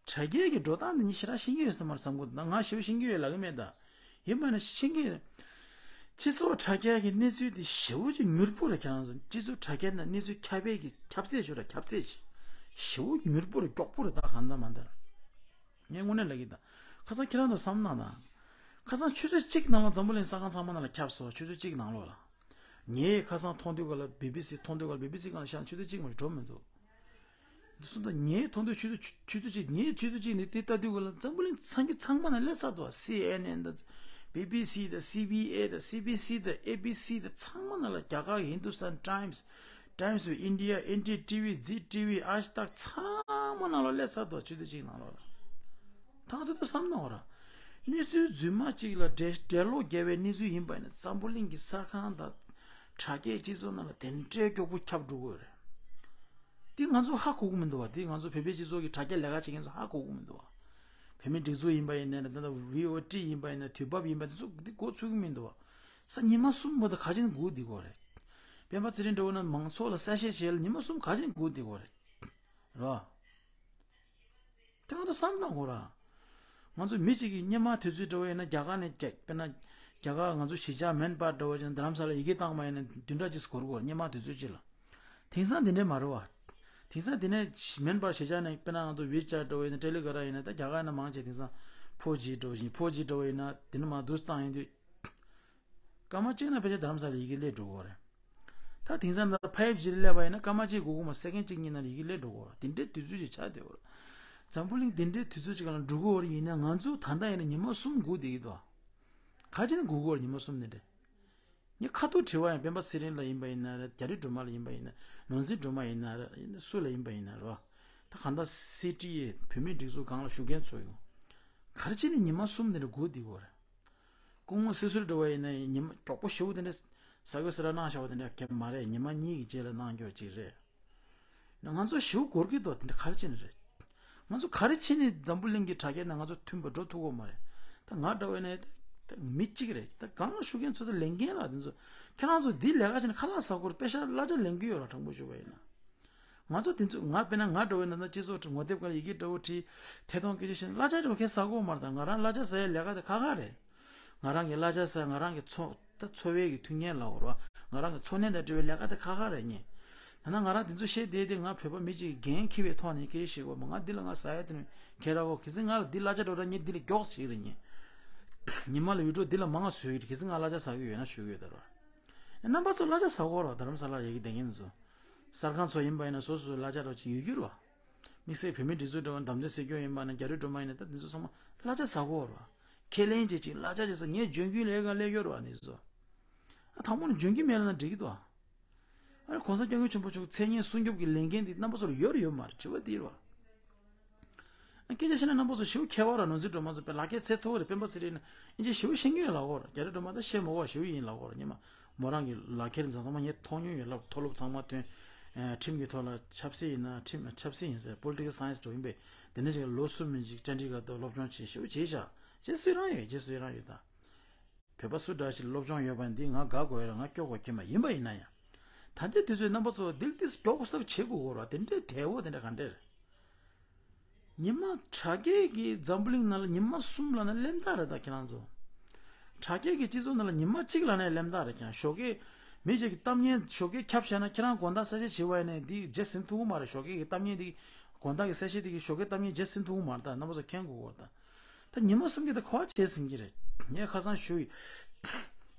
དྲ་རྒྱའི་གི་འགྲོ་སྟངས་འདི་ཉིད་ཞེ་དྲག་ཤེས་ཀྱི་ཡོད་ས་མ་རེད་བསམ་གི་འདུག་ད་ང་ཞེ་པོ་ཤེས་ཀྱི་ཡོད་ལབ་ཀྱི་མེད་ད། ཡིན་པ་ན་ཤེས་ཀྱི་ཡོད། སྤྱི་ཚོགས་དྲ་རྒྱ་གི་གནས་ཚུལ་འདི་ཞེ་པོ་ཅིག་མྱུར་པོ་རེད། ཁྱེད་རང་ཚོ་སྤྱི་ཚོགས་དྲ་རྒྱ་ནང་གནས་ཚུལ་ཁྱབ་པའི་གི་ཁྱབ་ཚད་ཞུ་ར་ཁྱབ་ཚད་ཅིག་ཞེ་པོ་མྱུར་པོ་རེད། མགྱོགས་པོ་རེད། ད་གང་ལྟར་མ་ལྟར་ངས་དངོས་གནས་ལབ་ཀྱི་ད། ཁ་སང་ཁྱེད་རང་ཚོ་བསམ་གནང་དང་། ཁ་སང་ཆུ་ཚོད་གཅིག་ནང་ལ་འཛམ་བུ་གླིང་ས་ཁང་ཚང་མ་ནང་ལ་ཁྱབ་སོང་། ཆུ་ཚོད་གཅིག་ནང་ལོགས་ལ། ངས་ཁ་སང་མཐོང་དུས་ག་ལ་བི་བི་སི་མཐོང་དུས་ག་ལ་བི་བི་སི་སྒང་ལ་བཞག་ན་ཆུ་ཚོད་གཅིག་མ་གཏོགས་འགྲོ་མི་འདུག་འདི་སོང་ཙང་ངས་མཐོང་དུས་ཆུ་ཚོད་ཆུ་ཆུ་ཚོད་གཅིག་ངས་ཆུ་ཚོད་གཅིག་ནས་དེ་ལྟ་དུས་ག་ལ་འཛམ་བུ་གླིང་ཚང་གི་ཚང་མ་ན་སླེབས་ཚར་འདུག་སི་ཨེན་ཨེན་དང་། བི་བི་སི་དང་། སི་བི་ཨེ་དང་། སི་བི་སི་དང་། ཨེ་བི་སི་དང་། ཚང་མ་ན་ལ་རྒྱ་གར་གྱི་ཧིན་དུ་སྟན་ཊའིམ་སི། ཊའིམ་སི་ཨོཕ་ཨིན་ཌི་ཡ། ཨེན་ཌི་ཊི་ཝི། ཛི་ཊི་ཝི། ཨཇ་དཀ་ཚང་མ་ནང་ལ་སླེབས་ཚར་འདུག་ཆུ་ཚོད་གཅིག་ནང་ལོགས་ལ། ད་ང་ཚོ་ད་བསམ་གནང་བ་ར། གནས་ཚུལ་རྫུན་མ་གཅིག་ལ་འགྲེལ་འགྲེལ་ལོག་བརྒྱབ་པའི་གནས་ཚུལ་ཡིན་པ་ཡིན་ན་འཛམ་བུ་གླིང་གི་གསར་ཁང་དང་། དྲ་རྒྱའི་སྤྱི་ཚོགས་ནང་ལ་དེ་འདྲའི་མགྱོགས་པོ་ཁྱབ་འགྲོ་གི་ཡོད་རེད། འདི་ང་ཚོ་ཧ་གོ་གི་མི་འདུག་བ། འདི་ང་ཚོ་བོད་པའི་སྤྱི་ཚོགས་ཀྱི་དྲ་རྒྱ་ལས་ཀ་བྱེད་མཁན་ཚོ་ཧ་གོ་གི་མི་འདུག་བ། བོད་མིའི་སྒྲིག་འཛུགས་ཡིན་པ་ཡིན་ན་ད་ལྟ་བྷི་ཨོ་ཨེ་ཡིན་པ་ཡིན་ན། དུས་བབ་ཡིན་པ་དེ་ཚོ་འདི་མགོ་ཚོད་གི་མི་འདུག་བ། ས་ཉི་མ་གསུམ་བར་དུ་ག་ཅིག་སྒུག་བསྡད་དགོས་རེད། སྤེན་པ་ཚེ་རིང་འདྲ་བོ་ན་མང་ཚོགས་ལ་གསལ་བཤད་བྱེད་ལ་ཉི་མ་གསུམ་ག་ཅིག་སྒུག་བསྡད་དགོས་རེད། རེད་བ། དེ་ང་ཚོ་བསམ་བློ་གཏོང་དགོས་ར། ང་ཚོ་མི་གཅིག་གིས་སྔོན་མ་དུས་ཚོད་འདྲ་བོ་ཡིན་ན་རྒྱ་གར་ནས་རྒྱ་དཔེར་ན། རྒྱ་གར་ང་ཚོ་གཞིས་ཆགས་མན་སྦར་འདྲ་བོ་ཅིག་རྡ་རམ་ས་ལ་ཡི་གེ་བཏང་བ་ཡིན་ན་བདུན་ཕྲག་གཅིག་འགོར་གི་ཡོད་རེད། སྔོན་མ་དུས་ཚོད་གཅིག་ལ། དེང་སང་དེ་འདྲས་མ་རེད་བ། དེང་སང་དེ་ནས་མན་སྦར་གཞིས་ཆགས་ནས་དཔེར་ན་ང་ཚོ་ཝི་ཅར་འདྲ་བོ་ཡིན་ན། ཊེ་ལི་གྷ་རམ་ཡིན་ན། ད་རྒྱ་གར་ཡིན་ན་མང་ཆེ་དེང་སང་ཕོར་ཇི་འདྲ་བོ་ཡིན། ཕོར་ཇི་འདྲ་བོ་ཡིན་ན་དེ་ནས་མར་བསྡུ་བཏང་ཡིན་དུས། སྐར་མ་གཅིག་ནང་ཕལ་ཆེར་རྡ་རམ་ས་ལ་ཡི་གེ་སླེབས་འགྲོ་གི་ཡོད་རེད། ད་དེང་སང་ད་ཕའིབ་ཇི་སླེབས་པ་ཡིན་ན་སྐར་མ་གཅིག་སྒུག་དགོས་མ། སེ་ཀེན་གཅིག་གཉིས་ནང་ལ་ཡི་གེ་སླེབས་འགྲོ་གི་ཡོད་རེད། དེ་འདྲའི་དུས་ཚོད་ཅིག་ཆགས་བསྡད་ཡོད་རེད། འཛམ་བུ་གླིང་དེ་འདྲའི་དུས་ཚོད་ཅིག་སྒང་ལ་འགྲོ་གི་ཡོད་རེད། ཡིན་ན་ང་ཚོ་ད་ལྟ་ཡིན་ན་ཉི་མ་གསུམ་སྒུག་བསྡད་ཀྱི་འདུག་ག་ཅི་ནས་སྒུག་གི་ཡོད་རེད་ཉི་མ་གསུམ་དེ་འདྲ། ངས་ཁ་ཐུག་དྲི་བ་ཡང་སྤེན་པ་ཚེ་རིང་ལ་ཡིན་པ་ཡིན་ན་རེད། རྒྱ་རི་སྒྲོལ་མ་ལ་ཡིན་པ་ཡིན་ན། ནོར་འཛིན་སྒྲོལ་མ་ཡིན་ན་རེད། ཡིན་ན་སུ་ལ་ཡིན་པ་ཡིན་ན་རེད་བ། ད་གང་ལྟར་སི་ཊི་ཨེ་བོད་མིའི་སྒྲིག་འཛུགས་སྒང་ལ་བཞུགས་མཁན་ཚོ་ཡོང་། ག་རེ་བྱས་ནས་ཉི་མ་གསུམ་དེ་འདྲ་སྒུག་བསྡད་ཀྱི་ཡོད་རེད། སྐུ་ངོ་སྲིད་ཟུར་འདྲ་བོ་ཡིན་ན་ཉི་མ་མགྱོགས་པོ་ཞེ་པོ་དེ་འདྲ་ཟ་དགོས་ཟེར་ལ་གནང་བཞག་པ་དེ་འདྲ་གང་ཡང་མ་རེད། ཉི་མ་གཉིས་ཀྱི་རྗེས་ལ་གནང་རྒྱུ་ཅིག་རེད། ང་ཚོ་ཞེ་པོ་འགོར་གྱི་འདུག་དེ་འདྲ་ག་རེ་བྱས་ནས་རེད། ང་ཚོ་ག་རེ་བྱས་ནས་འཛམ་བུ་གླིང་གི་དྲ་རྒྱ་ནང་ང་ཚོ་མཐུན་པ་འགྲོ་ཐུབ་ཀྱི་ཡོད་མ་རེད། ད་ང་འདྲ་བོ་ཡིན་ན་ད་མི་གཅིག་རེད། ད་སྒང་ལ་བཞུགས་མཁན་ཚོ་ད་ལས་འགན་ལ་དེ་ཚོ། ཁྱེད་རང་ཚོ་འདི་ལས་ཀ་བྱས་ནས་ཁ་ལག་ཟ་དགོས་རེད། པེ་ཤག་གླ་ཆ་ལེན་གྱི་ཡོད་ར། དྲང་པོ་ཞུས་པ་ཡིན་ན། ང་ཚོ་དེ་ཚོ་ང་དཔེར་ན་ང་འདྲ་བོ་ཡིན་ན་ད་སྤྱི་ཚོགས་ངོ་དེབ་སྒང་ལ་ཡི་གེ་འདྲ་བོ་བྲིས། ཐད་གཏོང་སྐད་ཆ་བཤད་ན་གླ་ཆ་འདྲ་བོ་ཁྱེད་ཟ་དགོས་མ་རེད། ད་ང་རང་གླ་ཆ་ཟ་ཡའི་ལས་ཀ་དེ་ཁག་ཁག་རེད། ང་རང་གི་གླ་ཆ་ཟ། ང་རང་གི་འཚོ་ད་འཚོ་བའི་གི་མཐུན་རྐྱེན་ལབ་དགོས་རེད་བ། ང་རང་གི་འཚོ་གནས་དང་འབྲེལ་བའི་ལས་ཀ་དེ་ཁག་ཁག་རེད་ཉེ། ད་ནང་ང་རང་དེ་ཚོ་བཤད་བསྡད་དེ་ང་བོད་པ་མི་གཅིག་གི་འགན་འཁྱེར་བའི་ཐོག་ནས་སྐད་ཆ་བཤད་དགོས་མ། ང་འདི་ལ་ང་ཟ་ཡ་དེ་ནས་ཁྱེད་ར་གོ། གལ་སྲིད་ང་ལ་འདི་གླ་ཆ་འགྲོ་ར་ངས་འདི་ལ་མགྱོགས་ཞིག་རེད་ཉེ། ཉི་མ་ལ་ཡུ་ཊུབ་འདི་ལ་མང་ང་བཟོས་ཀྱི་རེད། གལ་སྲིད་ང་གླ་ཆ་ཟ་གི་ཡོད་ན་ཞུ་གི་ཡོད་ད་ར། རྣམ་པ་ཚོ་གླ་ཆ་ཟ་དགོས་ར། རྡ་རམ་ས་ལ་ཡ་གི་བསྡད་མཁན་ཚོ། གསར་ཁང་ཚོ་ཡིན་པ་ཡིན་ན་སོ་སོ་གླ་ཆ་འདྲ་བོ་ཅིག་ཡོད་རྒྱུ་རེད་བ། དམིགས་བསལ་བོད་མིའི་སྒྲིག་འཛུགས་འདྲ་བོ་འདམ་དོན་སྲིད་སྐྱོང་ཡིན་པ་ན། རྒྱ་རི་སྒྲོལ་མ་ཡིན་ན། ད་འདི་ཚོ་ཚང་མ་གླ་ཆ་ཟ་གོ་ར། ཁས་ལེན་བྱེད་ཅིག་གླ་ཆ་ཅིག་ཟ། ངས་འཇོན་གྱི་ལས་ཀ་ལས་ཡོད་ར་བ་འདི་ཚོ། ཨ་དང་པོ་ནས་འཇོན་གྱི་མེད་ལ་ན་འགྲིག་གི་འདུག་ཨ་ནི་གོང་ས་སྐྱབས་མགོན་ཆེན་པོ་མཆོག་མཚན་སྙན་སྲུང་སྐྱོབ་ཀྱི་ལས་འགན་འདི་རྣམ་པ་ཚོར་ཡོད་ར་ཡོད་མ་རེད། དྲི་བ་འདི་རེད་བ། ཨ་སྐད་ཆ་བཤད་ན་རྣམ་པ་ཚོ་ཞེ་པོ་མཁས་པ་ར། ནོར་འཛིན་སྒྲོལ་མ་ཚོ་དཔེ་ལག་ཁྱེར་འཚོལ་ཐུབ་རེད། སྤེན་པ་ཚེ་རིང་ཨིན་ཇི་ཞེ་པོ་ཤེས་ཀྱི་ཡོད་ལབ་གོ་ར། རྒྱ་རི་སྒྲོལ་མ་ད་ཤེས་མ་གོ་ཞེ་པོ་ཡིན་ལབ་གོ་ར། སྔོན་མ། མོ་རང་གི་ལག་ཁྱེར་འཛིན་ཚང་མ་ངས་མཐོང་མྱོང་ཡོད་ལབ། མཐོ་སློབ་ཚང་མ་ཐོན། ཨ་ཁྲིམས་ཀྱི་ཐོག་ལ་ཆབ་སྲིད་ཡིན་ན། ཁྲིམས་ཆབ་སྲིད་ཡིན་ཟེར། པོ་ལི་ཊི་ཀལ་སའེན་སི་འགྲོ་ཡིན་པས། དེ་ནས་ཅིག་ལོ་གསུམ་མིན་ཅིག་ཅན་ཌི་གྷར་དུ་སློབ་སྦྱོང་བྱས། ཞེ་པོ་བྱས་ཤག་རྗེས་སུ་ཡི་རང་ཡོད། རྗེས་སུ་ཡི་རང་ཡོད་ད། བོད་པ་སུ་འདྲ་ཞིག་ལ་སློབ་སྦྱོང་ཡོད་པ་འདི་ང་དགའ་དགོས་ཡོད་ར། ང་སྐྱོ་དགོས་ཀྱི་མ་ཡིན་པ་ཡིན་ན་ཡང་། ད་ལྟའི་དུས་ཚོད་རྣམ་པ་ཚོ་འདི་ལ་ཏིས་མགྱོགས་པོ་སློབ་བྱེད་དགོས་གོ་ར། དེ་འདྲའི་དལ་བོ་དེ་འདྲ་ག་འདྲ་རེད། ཉི་མ་དྲ་རྒྱའི་གི་འཛམ་བུ་གླིང་ནང་ལ་ཉི་མ་གསུམ་ལ་ན་གླེན་རྟགས་རེད་ད་ཁྱེད་རང་ཚོ། དྲ་རྒྱའི་གི་སྤྱི་ཚོགས་ནང་ལ་ཉི་མ་གཅིག་ལ་ན་གླེན་རྟགས་རེད། ཀྱང་ཞོགས་ཀས་མི་གཅིག་གི་གཏམ་ངན་ཞོགས་ཀས་ཁྱབ་བཞག་ན་ཁྱེད་རང་དགོང་དག་གསལ་བཤད་བྱེད་པ་ཡིན་ན་འདི་རྗེས་ཟིན་ཐུབ་ཀྱི་མ་རེད། ཞོགས་ཀས་གི་གཏམ་ངན་འདི་དགོང་དག་གི་གསལ་བཤད་འདི་གི་ཞོགས་ཀས་གཏམ་ངན་རྗེས་ཟིན་ཐུབ་ཀྱི་མ་རེད། ད་རྣམ་པ་ཚོ་མཁྱེན་དགོས་གོ་ད། ད་ཉི་མ་གསུམ་གྱི་ད་ག་བ་བྱས་ཟིན་གྱི་རེད། ངས་ཁ་སང་ཞུ་ཡི།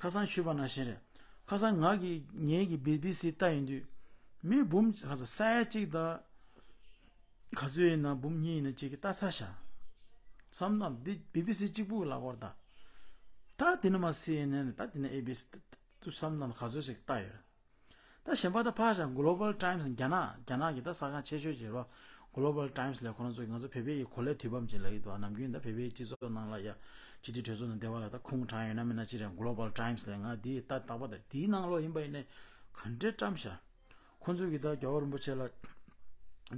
ཁ་སང་ཞུས་པ་ནང་བཞིན་རེད། ཁ་སང་ང་གི་ངའི་གི་བི་བི་སི་ལྟ་ཡིན་དུས། མི་འབུམ་ཁ་སང་ས་ཡ་གཅིག་དང་། ག་ཚོད་ཡིན་ན་འབུམ་གཉིས་ཡིན་ན་གཅིག་གི་ལྟ་ས་ཤ། བསམ་ན་འདི་བི་བི་སི་གཅིག་པུ་གི་ལག་པར་ད། ད་དེ་ནི་མ་སི་ཨེན་ཨེན་ད་དེ་ནི་ཨེ་བི་སི་ད་དུ་བསམ་ན་ག་ཚོད་ཞིག་ལྟ་ཡོད། ད་གཞན་པ་ད་ཕར་བཞག་གོ་ལོ་བལ་ཊའིམ་སི་རྒྱ་ནག་རྒྱ་ནག་གི་ད་གསར་ཁང་ཆེ་ཤོས་ཅིག་རེད་བ། གོ་ལོ་བལ་ཊའིམ་སི་ལས་ཁོ་རང་ཚོ་གི་ང་ཚོ་བོད་པའི་གི་གོ་ལའི་དུས་བབ་ཅིག་ལབ་ཀྱི་འདུག་ནམ་རྒྱུན་ད་བོད་པའི་སྤྱི་ཚོགས་ནང་ལ་ཡ་སྤྱི་འཐུས་གྲོས་ཚོགས་ནང་བསྡད་པ་ལ་ད་ཁུངས་དྲངས་ཡོད་ན་མེད་ན་ཅི་རེད། གོ་ལོ་བལ་ཊའིམ་སི་ལས་ང་འདི་ད་རྟག་པ་ད་འདིའི་ནང་ལོགས་ཡིན་པ་ཡིན་ནའི་ག་འདྲའི་བཀྲམ་ཤག་ཁོ་ཚོས་ཀྱིས་ད་རྒྱལ་བ་རིན་པོ་ཆེ་ལ།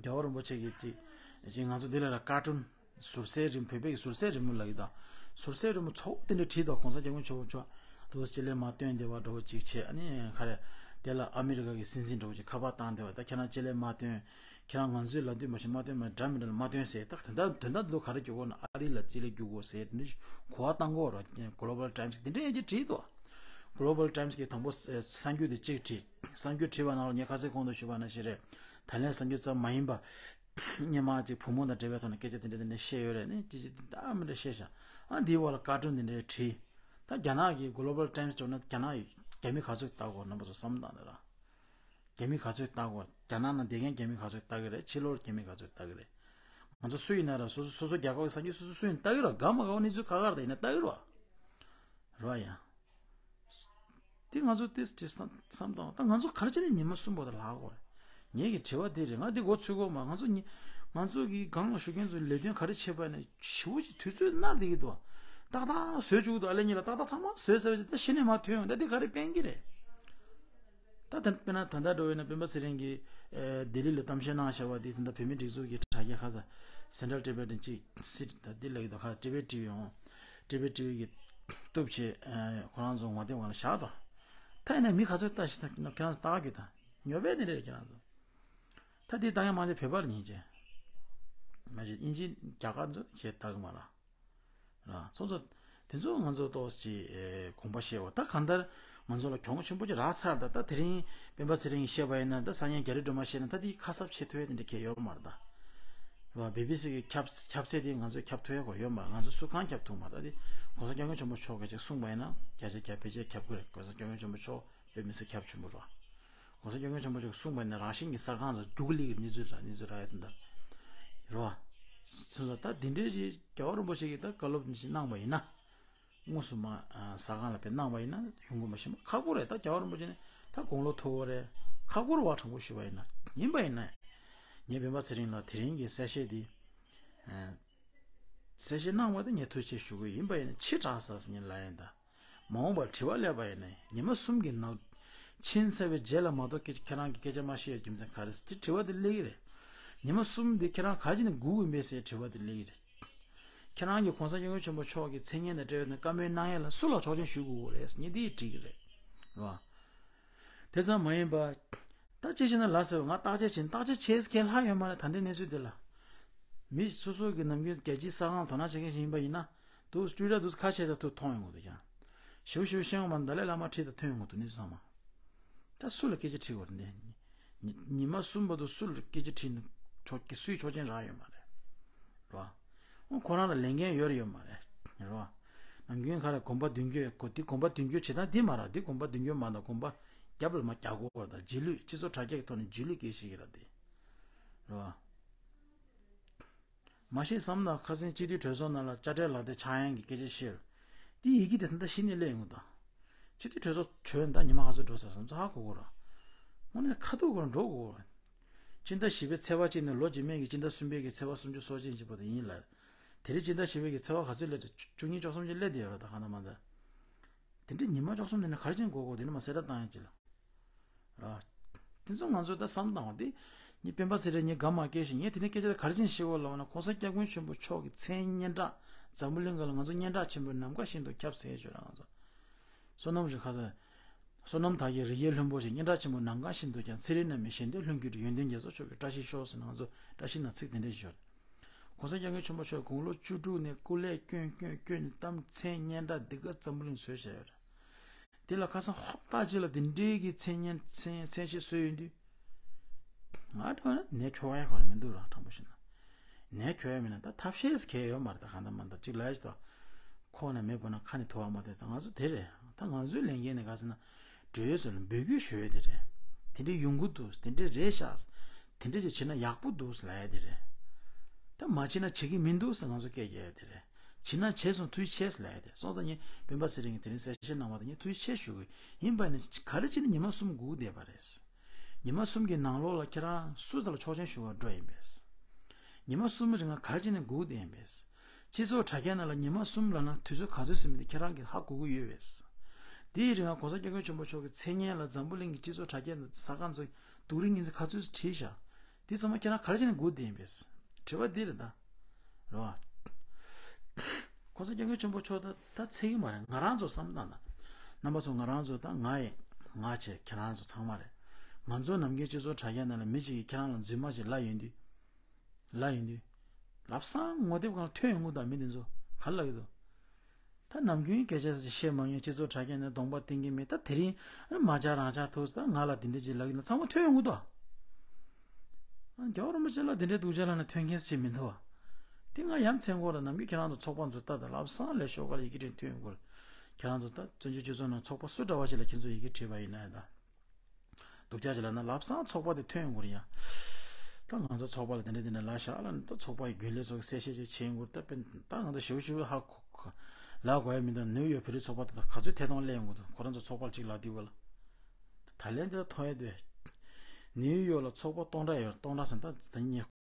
རྒྱལ་བ་རིན་པོ་ཆེ་གིས་ཅིག་ཅིག་ང་ཚོ་འདི་ལ་ཀར་ཊུན་ཟུར་གསལ་རི་མོ། བོད་པའི་གི་ཟུར་གསལ་རི་མོ་ལབ་ཀྱི་ད། ཟུར་གསལ་རི་མོ་ཚོགས་དེ་འདྲ་བྲིས་འདུག་གོང་ས་སྐྱབས་མགོན་ཆེན་པོ་མཆོག་དུ་སྤྱི་ལེ་མ་སྟོན་བདེ་བ་འདྲ་བོ་ཅིག་བྱས། ཨ་ནི་ག་རེ། དེ་ལ་ཨ་མི་རི་ཀ་གི་སྲིད་འཛིན་འདྲ་བོ་ཅིག་ཁ་པར་བཏང་བདེ་བ། ད་ཁྱེད་རང་སྤྱི་ལེ་མ་སྟོན། ཁྱེད་རང་ང་ཚོའི་ལ་འདུས་མ་ཤེས་མ་འདོན་མ་འདྲ་མི་འདྲ་ལ་མ་འདོན་ཟེར། ད་དོན་དག་དོན་དག་འདུག་ག་རེ་རྒྱུ་གོ་ན། ཨ་རི་ལ་རྩིས་ལ་རྒྱུ་གོ་ཟེར་འདི་གོ་བ་བཏང་གོ་ར། Global Times་གི་འདི་འདྲ་ཡང་ཅིག་བྲིས་འདུག Global Times་གི་དང་པོ་གསར་འགྱུར་དེ་གཅིག་བྲིས། གསར་འགྱུར་བྲིས་པ་ནང་ལ་ངས་ཁ་སང་གོང་དུ་ཞུས་པ་ནང་བཞིན་རེད། ད་ལན་གསར་འགྱུར་ཙམ་མ་ཡིན་པ། སྔོན་མ་ཅིག་བུ་མོ་དང་འབྲེལ་བའི་ཐོག་ནས་སྐད་ཆ་དེ་འདྲ་དེ་འདྲ་བཤད་ཡོད་རེད། ནི་ཅི་ཅི་ད་མི་འདྲ་བཤད་ཤག་ཨ་འདིའི་བར་ལ་བཀའ་དྲུང་འདི་འདྲའི་བྲིས། ད་རྒྱ་ནག་གི་Global Times་བྱུང་ན་རྒྱ་ནག་རྒྱ་མི་ག་ཚོད་ལྟ་དགོས་རྣམ་པ་ཚོ་བསམ་བློ་བཏང་དེ་ར། རྒྱ་མི་ག་ཚོད་ལྟ་དགོས། རྒྱ་ནག་ནང་བསྡད་མཁན་རྒྱ་མི་ག་ཚོད་ལྟ་གི་རེད། ཕྱི་ལོགས་རྒྱ་མི་ག་ཚོད་ལྟ་གི་རེད། ང་ཚོ་སུ་ཡིན་ན་ར་སོ་སོ་སོ་སོ་རྒྱལ་ཁབ་ཀྱི་གསར་འགྱུར་སོ་སོ་སུ་ཡིན་ལྟ་གི་ར། དགའ་མ་དགའ་བ་གནས་ཚུལ་ཁག་ཁག་རེད་ད་ཡིན་ན་ལྟ་གི་ར། ར་ཡ། དེ་ང་ཚོ་ཏིས་ཏིས་བསམ་བསམ་དང་ད་ང་ཚོ་ག་རེ་བྱས་ནས་ཉི་མ་གསུམ་བར་དུ་ལྷག་དགོས་རེད། ངེད་ཀྱི་དྲི་བ་དེ་རེད། ང་འདི་མགོ་ཚོས་གོ་མ། ང་ཚོ་ཉི་ང་ཚོ་གི་སྒང་ལ་བཞུགས་མཁན་ཚོའི་ལས་དོན་ག་རེ་བྱེད་པ་ནས་ཞེ་པོ་ཅིག་དུས་ཚོད་ནར་བསྡད་ཀྱི་འདུག་ཏག་ཏག་བཟོས་བཅུག་འདུག་ཨ་ལས་ཉིན་ལ་ཏག་ཏག་ཚང་མ་བཟོས་ཟེར་བ་ཅིག་ད་གཞི་ནས་མར་ཐོན་ཡོང་། ད་འདི་ག་རེ་ཕན་གྱི་རེད། ད་དེ་དཔེར་ན་ད་ལྟ་འགྲོ་བས་ན་སྤེན་པ་ཚེ་རིང་གིས་ཨེ་ལྡི་ལི་ལ་གཏམ་བཤད་གནང་བཞག་པ་འདི་ད་ལྟ་བོད་མི་སྒྲིག་འཛུགས་ཀྱི་དྲ་རྒྱ་ཁ་ས་Central Tibetan་ཅིག་སི་ད་འདི་ལ་ཡོད་དོ། ཁ་ཊི་བེཊ་ཊི་ཝི་ཡོང་། ཊི་བེཊ་ཊི་ཝི་གི་གཏུབ་བྱས་ཨེ་ཁོ་རང་ཚོ་ངོ་དེབ་སྒང་ལ་བཞག་དོ། ད་ཡིན་ན་མི་ག་ཚོད་ལྟ་ཞིག་ད་ཁྱེད་རང་ཚོ་ལྟ་རྒྱུ་ད་ཉོ་བས་དེ་འདྲ་རེད་ཁྱེད་རང་ཚོ། ད་འདི་ལྟ་མཁན་མང་ཆེ་བོད་པ་ལ་ཉན་བྱས། མ་གཞི་དབྱིན་ཇི་རྒྱ་གར་ཚོ་ཞེས་ལྟ་གི་མ་རེད། ར། སོ་སོ་དེ་ཚོ་ང་ཚོ་ཏོག་ཙམ་ཨེ་དགོངས་པ་བཞེས་འོ། ད་གང་ལྟར་ང་ཚོ་ལ་གྱོང་ཆེན་པོ་ཅིག་རག་ཚར། ད་ད་དེ་རིང་སྤེན་པ་ཚེ་རིང་གིས་བཤད་པ་ཡིན་ན། ད་སང་ཉིན་རྒྱ་རི་སྒྲོལ་མ་བཤད་ན། ད་དེ་ཁ་གསབ་བྱེད་ཐུབ་ཡ་དེ་འདྲ་གལ་ཡོད་མ་རེད་ད། ར། བི་བི་སི་གི་ཁྱབ་ཁྱབ་ཚད་དེ་ང་ཚོས་ཁྱབ་ཐུབ་ཡ་སྐོར་ཡོད་མ་རེད། ང་ཚོ་སུ་གང་ཁྱབ་ཐུབ་མ་རེད། ད་དེ་༸གོང་ས་༸སྐྱབས་མགོན་ཆེན་པོ་མཆོག་གིས་ཅིག་གསུངས་པ་ཡིན་ན་བརྒྱ་ཆ་བརྒྱ་ཕལ་ཆེར་ཁྱབ་ཀྱི་རེད། ༸གོང་ས་༸སྐྱབས་མགོན་ཆེན་པོ་མཆོག་དཔེ་མི་སྲིད་ཁྱབ་ཆེན་པོ་རེད། ༸གོང་ས་༸སྐྱབས་མགོན་ཆེན་པོ་མཆོག་གསུངས་པ་ཡིན་ན་རང་བཞིན་གྱིས་གསར་ཁང་ཚོ་རྒྱུག་ལེགས་ཀྱི་གནས་ཚུལ་ར། གནས་ཚུལ་རག་ཡ་དེ་འདྲ་རེད་བ། སོང་ཙང་ད་འདི་འདྲའི་ཞིག་རྒྱལ་བ་རིན་པོ་ཆེ་གིས་ད་བཀའ་སློབ་འདི་ཞིག་གནང་བ་ཡིན་ན། དངོས་སུ་མ་ཨ་གསར་ཁང་ལ་དཔེ་གནང་བ་ཡིན་ན་ཡོང་གི་མ་ཤེས་མ། ཁག་པོ་རེད། ད་རྒྱལ་བ་རིན་པོ་ཆེ་ནི་ད་དགུང་ལོ་མཐོ་བོ་རེད། ཁག་པོ་རེད་བ། དྲང་པོ་ཞུ་བ་ཡིན་ན། ཡིན་པ་ཡིན་ན་ངས་སྤེན་པ་ཚེ་རིང་ལ་དེ་རིང་གི་གསལ་བཤད་འདི་ཨ་གསལ་བཤད་གནང་བ་དེ་ངས་ཐུགས་རྗེ་ཆེ་ཞུ་གི་ཡིན་པ་ཡིན་ན། ཕྱི་དྲགས་ས་ཟེར་ཉིན་ལ་ཡིན་ད། མ་འོངས་པར་དྲི་བ་སླེབས་པ་ཡིན་ན། ཉི་མ་གསུམ་གྱི་ནང་ཕྱིན་ཚར་བའི་རྗེས་ལ་མ་གཏོགས་སྐད་ཁྱེད་རང་གིས་སྐད་ཆ་མ་བཤད་རྒྱུ་མཚན་ག་རེ་ཟེར་དྲི་བ་དེ་སླེབས་ཀྱི་རེད། ཉི་མ་གསུམ་འདི་ཁྱེད་རང་ག་ཅི་ནས་སྒུག་གི་མེད་ཟེར་དྲི་བ་དེ་སླེབས་ཀྱི་རེད། ཁྱེད་རང་གིས་༸གོང་ས་༸སྐྱབས་མགོན་ཆེན་པོ་མཆོག་གི་མཚན་སྙན་དང་འབྲེལ་བའི་བཀའ་མོལ་གནང་ཡས་ལ་སུ་ལ་ཆོག་མཆན་ཞུ་དགོས་རེད་ཟེར་ཉིན་དེ་ཡིས་དྲིས་ཀྱི་རེད། རེད་བ། དེ་ཙམ་མ་ཡིན་པ། ད་ཅི་བྱས་ན་ལ་ཟེར་བ། ང་བརྟག་དཔྱད་བྱས་ན་བརྟག་དཔྱད་བྱས་མཁན་ལྷག་ཡོད་མ་རེད། ད་ལྟའི་གནས་ཚུལ་འདི་ལ། མི་སོ་སོ་གི་ནམ་རྒྱུན་རྒྱལ་སྤྱིའི་གསར་ཁང་དོ་སྣང་བྱེད་མཁན་ཞིག་ཡིན་པ་ཡིན་ན། འདུག་ཊུ་ཝི་ཊར་འདུག་ཁ་ཕྱེ་ད་ཐུག་མཐོང་ཡོང་གི་འདུག་ཀྱང་། ཞིབ་ཞིབ་ཤེས་ཡོང་མ་ནི་ད་ལའི་བླ་མ་ཁྲིད་ད་ཐོན་ཡོང་གི་འདུག་གནས་ཚུལ་ཚང་མ། ད་སུ་ལ་སྐད་ཆ་དྲིས་དགོས་རེད་འདི། ཉི་ཉི་མ་གསུམ་བར་དུ་སུ་ལ་སྐད་ཆ་དྲིས་ན་ཆོག་གི། སུའི་ཆོག་མཆན་རག་ཡོད་མ་རེད། རེད་བ། ཁོ་རང་ལ་ལས་འགན་ཡོད་རེད་ཡོད་མ་རེད། རེད་བ། ནམ་རྒྱུན་ག་རེ་དགོངས་པ་མདུན་སྐྱོད་གོ། འདི་དགོངས་པ་མདུན་སྐྱོད་བྱེད་སྟངས་འདི་མ་རེད། འདི་དགོངས་པ་མདུན་སྐྱོད་མ་གཏོགས་དགོངས་པ་རྒྱབ་ལ་མ་རྒྱག་དགོས་རེད། ད་རྗེས་ལུས་སྤྱི་ཚོགས་དྲ་རྒྱ་གི་ཐོག་ནས་རྗེས་ལུས་སྐད་ཆ་ཞིག་རེད་འདི། རེད་བ། མ་ཤེས་བསམ་ན་ཁ་སང་སྤྱི་འཐུས་གྲོས་ཚོགས་ནང་ལ་དཔྱ་ཁྲལ་ལག་དེབ་ཆག་ཡང་གི་སྐད་ཆ་བཤད། འདི་ཡི་གེ་དེ་ད་ལྟ་གཞི་ནས་སླེབས་ཡོང་གི་འདུག་སྤྱི་འཐུས་གྲོས་ཚོགས་གྲོལ་ད་ཉི་མ་ག་ཚོད་འགྲོ་ས་བསམ་ཚུལ་ཧ་གོ་གོ་ར། དངོས་གནས་ཁ་ཐུག་གོ་ར་འགྲོ་གོ་གོ་ར། སྤྱི་ཟླ་བཞི་པའི་ཚེས་པ་གཅིག་ནས་ལོ་རྗེས་མའི་གི་སྤྱི་ཟླ་གསུམ་པའི་གི་ཚེས་པ་སུམ་ཅུ་སོ་གཅིག་བར་དུ་ཡིན་ལ། དེ་རིང་སྤྱི་ཟླ་བཞི་པའི་གི་ཚེས་པ་ག་ཚོད་སླེབས་ཏེ་བཅུ་གཉིས་བཅུ་གསུམ་ཅིག་སླེབས་བསྡད་ཡོད་ར། ད་གང་ལྟར་མ་ལྟར། དེ་འདྲའི་ཉི་མ་བཅུ་གསུམ་དེ་ནི་ག་རེ་བྱས་ནས་འགོར་དགོས། དེ་ནི་མ་གསལ་བསྒྲགས་བཏང་ཡ་ཅིག་ལ། ར། དེ་ཚོ་ང་ཚོས་ད་བསམ་བཏང་བ་དེ། ངས་སྤེན་པ་ཚེ་རིང་ངས་དགའ་མ་སྐྱེས་ཤིང་། ངས་དེ་ནས་སྐད་ཆ་དེ་ག་རེ་བྱས་ནས་བཤད་དགོས་ལབ་ན། ༸གོང་ས་༸སྐྱབས་མགོན་ཆེན་པོ་མཆོག་གི་མཚན་སྙན་གྲགས་འཛམ་བུ་གླིང་སྒང་ལ་ང་ཚོ་སྙན་གྲགས་ཆེན་པོའི་ནམ་མཁའ་བཞིན་དུ་ཁྱབ་ཟེར་ཞོར་ང་ཚོ། བསོད་ནམས་རེད་ཁ་ས། བསོད་ནམས་དག་གི་རིགས་ཀྱི་ལྷུན་པོ་ཞིག་སྙན་གྲགས་ཆེན་པོ་ནམ་མཁའ་བཞིན་དུ་ཀྱང་། ཚེ་རིང་རྣམ་གཉིས་ཞལ་འདོན་ལྷུན་གྱིས་གྲུབ། ཡོན་ཏན་རྒྱ་མཚོ་མཆོག་གི་བཀྲ་ཤིས་ཤོག་ཟེར་ནས་ང་ཚོ་བཀྲ་ཤིས་ནང་ཚིག་དེ་འདྲ་ཞིག་ཤོར། ༸གོང་ས་༸སྐྱབས་མགོན་ཆེན་པོ་མཆོག་དགུང་ལོ་བཅུ་དྲུག་ནས་སྐུ་ལས་བསྐྱོན་བསྐྱོན་བསྐྱོན་ནས་གཏམ་མཚན་སྙན་གྲགས་འདི་ག་འཛམ་བུ་གླིང་བཟོས་བཞག་ཡོད་རེད། དེ་ལ་ཁ་སང་ཧོབ་སྟེ་ཅིག་ལ་དེ་འདྲའི་གི་མཚན་སྙན་མཚན་མཚན་ཤས་བཟོས་ཡོང་དུས། ང་འདྲ་བ་ན་ནད་ཁྱོག་ཡ་ག་ལ་མི་འདུག་ར། དྲང་པོ་བཤད་ན། ནད་ཁྱོག་ཡ་མིན་ན་ད་ཐབས་ཤེས་གལ་ཡོད་མ་རེད། ད་གང་ལྟར་མ་ལྟར་ཅིག་ལ་ཡ་ཅིག་ད། ཁོག་ན་མེ་ཕོག་ན་ཁ་ནས་ཐོ་བ་མ་ཐོན་ཙང་། ང་ཚོ་དེ་རེད། ད་ང་ཚོའི་ལས་འགན་ནི་ག་ཟེར་ན། འགྲོས་ཟེར་ན་འབོད་སྐུལ་ཞུ་ཡ་དེ་རེད། དེ་འདྲའི་ཡོང་གི་འདུག་དེ་འདྲའི་རེད་ཤག་དེ་འདྲ་ཅིག་བྱས་ན་ཡག་པོ་འདུག་ལབ་ཡ་དེ་རེད། ད་མ་བྱས་ན་བྱེད་ཀྱི་མི་འདུག་ཟེར་ང་ཚོ་སྐད་རྒྱག་ཡ་དེ་རེད། བྱས་ན་བྱས་སོང་། ཐུགས་རྗེ་ཆེ་ལབ་ཡ་དེ། སོང་ཙང་ངས་སྤེན་པ་ཚེ་རིང་གིས་དེ་རིང་གསལ་བཤད་གནང་བ་དེ་ངས་ཐུགས་རྗེ་ཆེ་ཞུ་གི་ཡིན། པ་ནི་ག་རེ་བྱས་ནས་ཉི་མ་གསུམ་སྒུག་བསྡད་པ་རེད། ཉི་མ་གསུམ་གྱི་ནང་ལོགས་ལ་ཁྱེད་རང་སུ་དང་ལ་ཆོག་མཆན་ཞུ་བར་འགྲོ་ཡིན་པས། ཉི་མ་གསུམ་རིང་ང་ག་རེ་བྱས་ནས་སྒུག་བསྡད་ཡིན་པས། སྤྱི་ཚོགས་དྲ་རྒྱ་ནང་ལ་ཉི་མ་གསུམ་ལབ་ན་དུས་ཚོད་ག་ཚོད་ཟིན་མིན་དེ་ཁྱེད་རང་གིས་ཧ་གོ་གི་ཡོད་པས། དེའི་རིང་ང་༸གོང་ས་༸སྐྱབས་མགོན་ཆེན་པོ་མཆོག་གི་མཚན་སྙན་ལ་འཛམ་བུ་གླིང་གི་སྤྱི་ཚོགས་དྲ་རྒྱ་དང་གསར་ཁང་ཚོས་སྡུག་རུས་ངན་ཚིག་ག་ཚོད་བྲིས་བཞག་དེ་ཚང་མ་ཁྱེད་རང་ག་རེ་བྱས་ནས་སྒུག་བསྡད་ཡིན་པས། དྲི་བ་འདི་རེད་ད། རེད་བ།༸གོང་ས་༸སྐྱབས་མགོན་ཆེན་པོ་མཆོག་ད་ད་ཚད་ཀྱི་མ་རེད། ང་རང་ཚོ་བསམ་བློ་བཏང་ན། རྣམ་པ་ཚོ་ང་རང་ཚོ་ད་ང་ཡི་ང་བྱས་ཁྱེད་རང་ཚོ་ཚང་མ་རེད། ང་ཚོ་ནམ་རྒྱུན་སྤྱི་ཚོགས་དྲ་རྒྱ་ནང་ལ་མི་གཅིག་གིས་ཁྱེད་རང་ལ་རྫུན་མ་ཞིག་ལབ་ཡོང་དུས། ལབ་ཡོང་དུས། ལབ་སང་ངོ་དེབ་སྒང་ལ་ཐོན་ཡོང་གི་འདུག་མི་དེ་ཚོ་ག་རེ་ལབ་ཀྱི་འདུག་ད་ནམ་རྒྱུན་སྐད་ཆ་ཞིག་བཤད་མ་མྱོང་སྤྱི་ཚོགས་དྲ་རྒྱ་ནས་གདོང་པ་བསྟན་གྱི་མེད། ད་དེ་རིང་ཨ་ནི་མ་བྱ་རང་བྱ་ཐུག་ད་ང་ལ་དེ་འདྲ་ཅིག་ལབ་ཀྱི་འདུག་ཚང་མ་ཐོན་ཡོང་གི་འདུག་ཨ་ནི་རྒྱལ་བ་རིན་པོ་ཆེ་ལ་དེ་འདྲའི་སྡུག་ཅག་ལབ་ན་ཐོན་མཁན་ཅིག་མི་འདུག་བ། དེ་ང་ཡ་མཚན་གོ་ར། ནམ་རྒྱུན་ཁྱེད་རང་ཚོ་ཚོགས་པ་ཚོ་ལྟ་དང་ལབ་སང་ལས་ཤོག་ཁག་ལ་ཡི་གེ་སྤྲད་ཐོན་ཡོང་གི་རེད། ཁྱེད་རང་ཚོ་ད་བཙན་བྱོལ་སྤྱི་ཚོགས་ནང་ཚོགས་པ་སུ་འདྲ་བ་ཞིག་ལ་ཁྱེད་ཚོ་ཡི་གེ་བྲིས་པ་ཡིན་ན་ཡང་ད། སྡུག་ཅག་ཅིག་ལབ་ན་ལབ་སང་ཚོགས་པ་དེ་ཐོན་ཡོང་གི་རེད་ཡ། ད་ང་ཚོ་ཚོགས་པ་ལ་དེ་འདྲ་དེ་འདྲ་ལབ་བཞག་ལབ་ན་ད་ཚོགས་པ་ཡི་རྒྱུན་ལས་ཚོ་གི་གསལ་བཤད་ཅིག་བྱེད་ཡོང་གི་རེད། ད་དཔེ་ད་ང་ཚོ་ཞེ་པོ་ཞེ་པོ་ཧ་གོ་གོ་ལབ་དགོས་ཡ་མི་འདུག་ནིའུ་ཡོག་བོད་རིགས་ཚོགས་པ་དེ་དག་ག་ཚོད་ཐད་གཏོང་སླེབས་ཡོང་གི་འདུག་ཁོ་རང་ཚོ་ཚོགས་པ་ལ་ཅིག་ལབ་དུས་ག་ལ། ད་ལན་དེ་ལ་མཐོང་ཡ་དེ། ནིའུ་ཡོག་ལ་ཚོགས་པ་སྟོང་ཕྲག་ཡོད། སྟོང་ཕྲག་ཟེར་ན་ད་ད་ཉེ།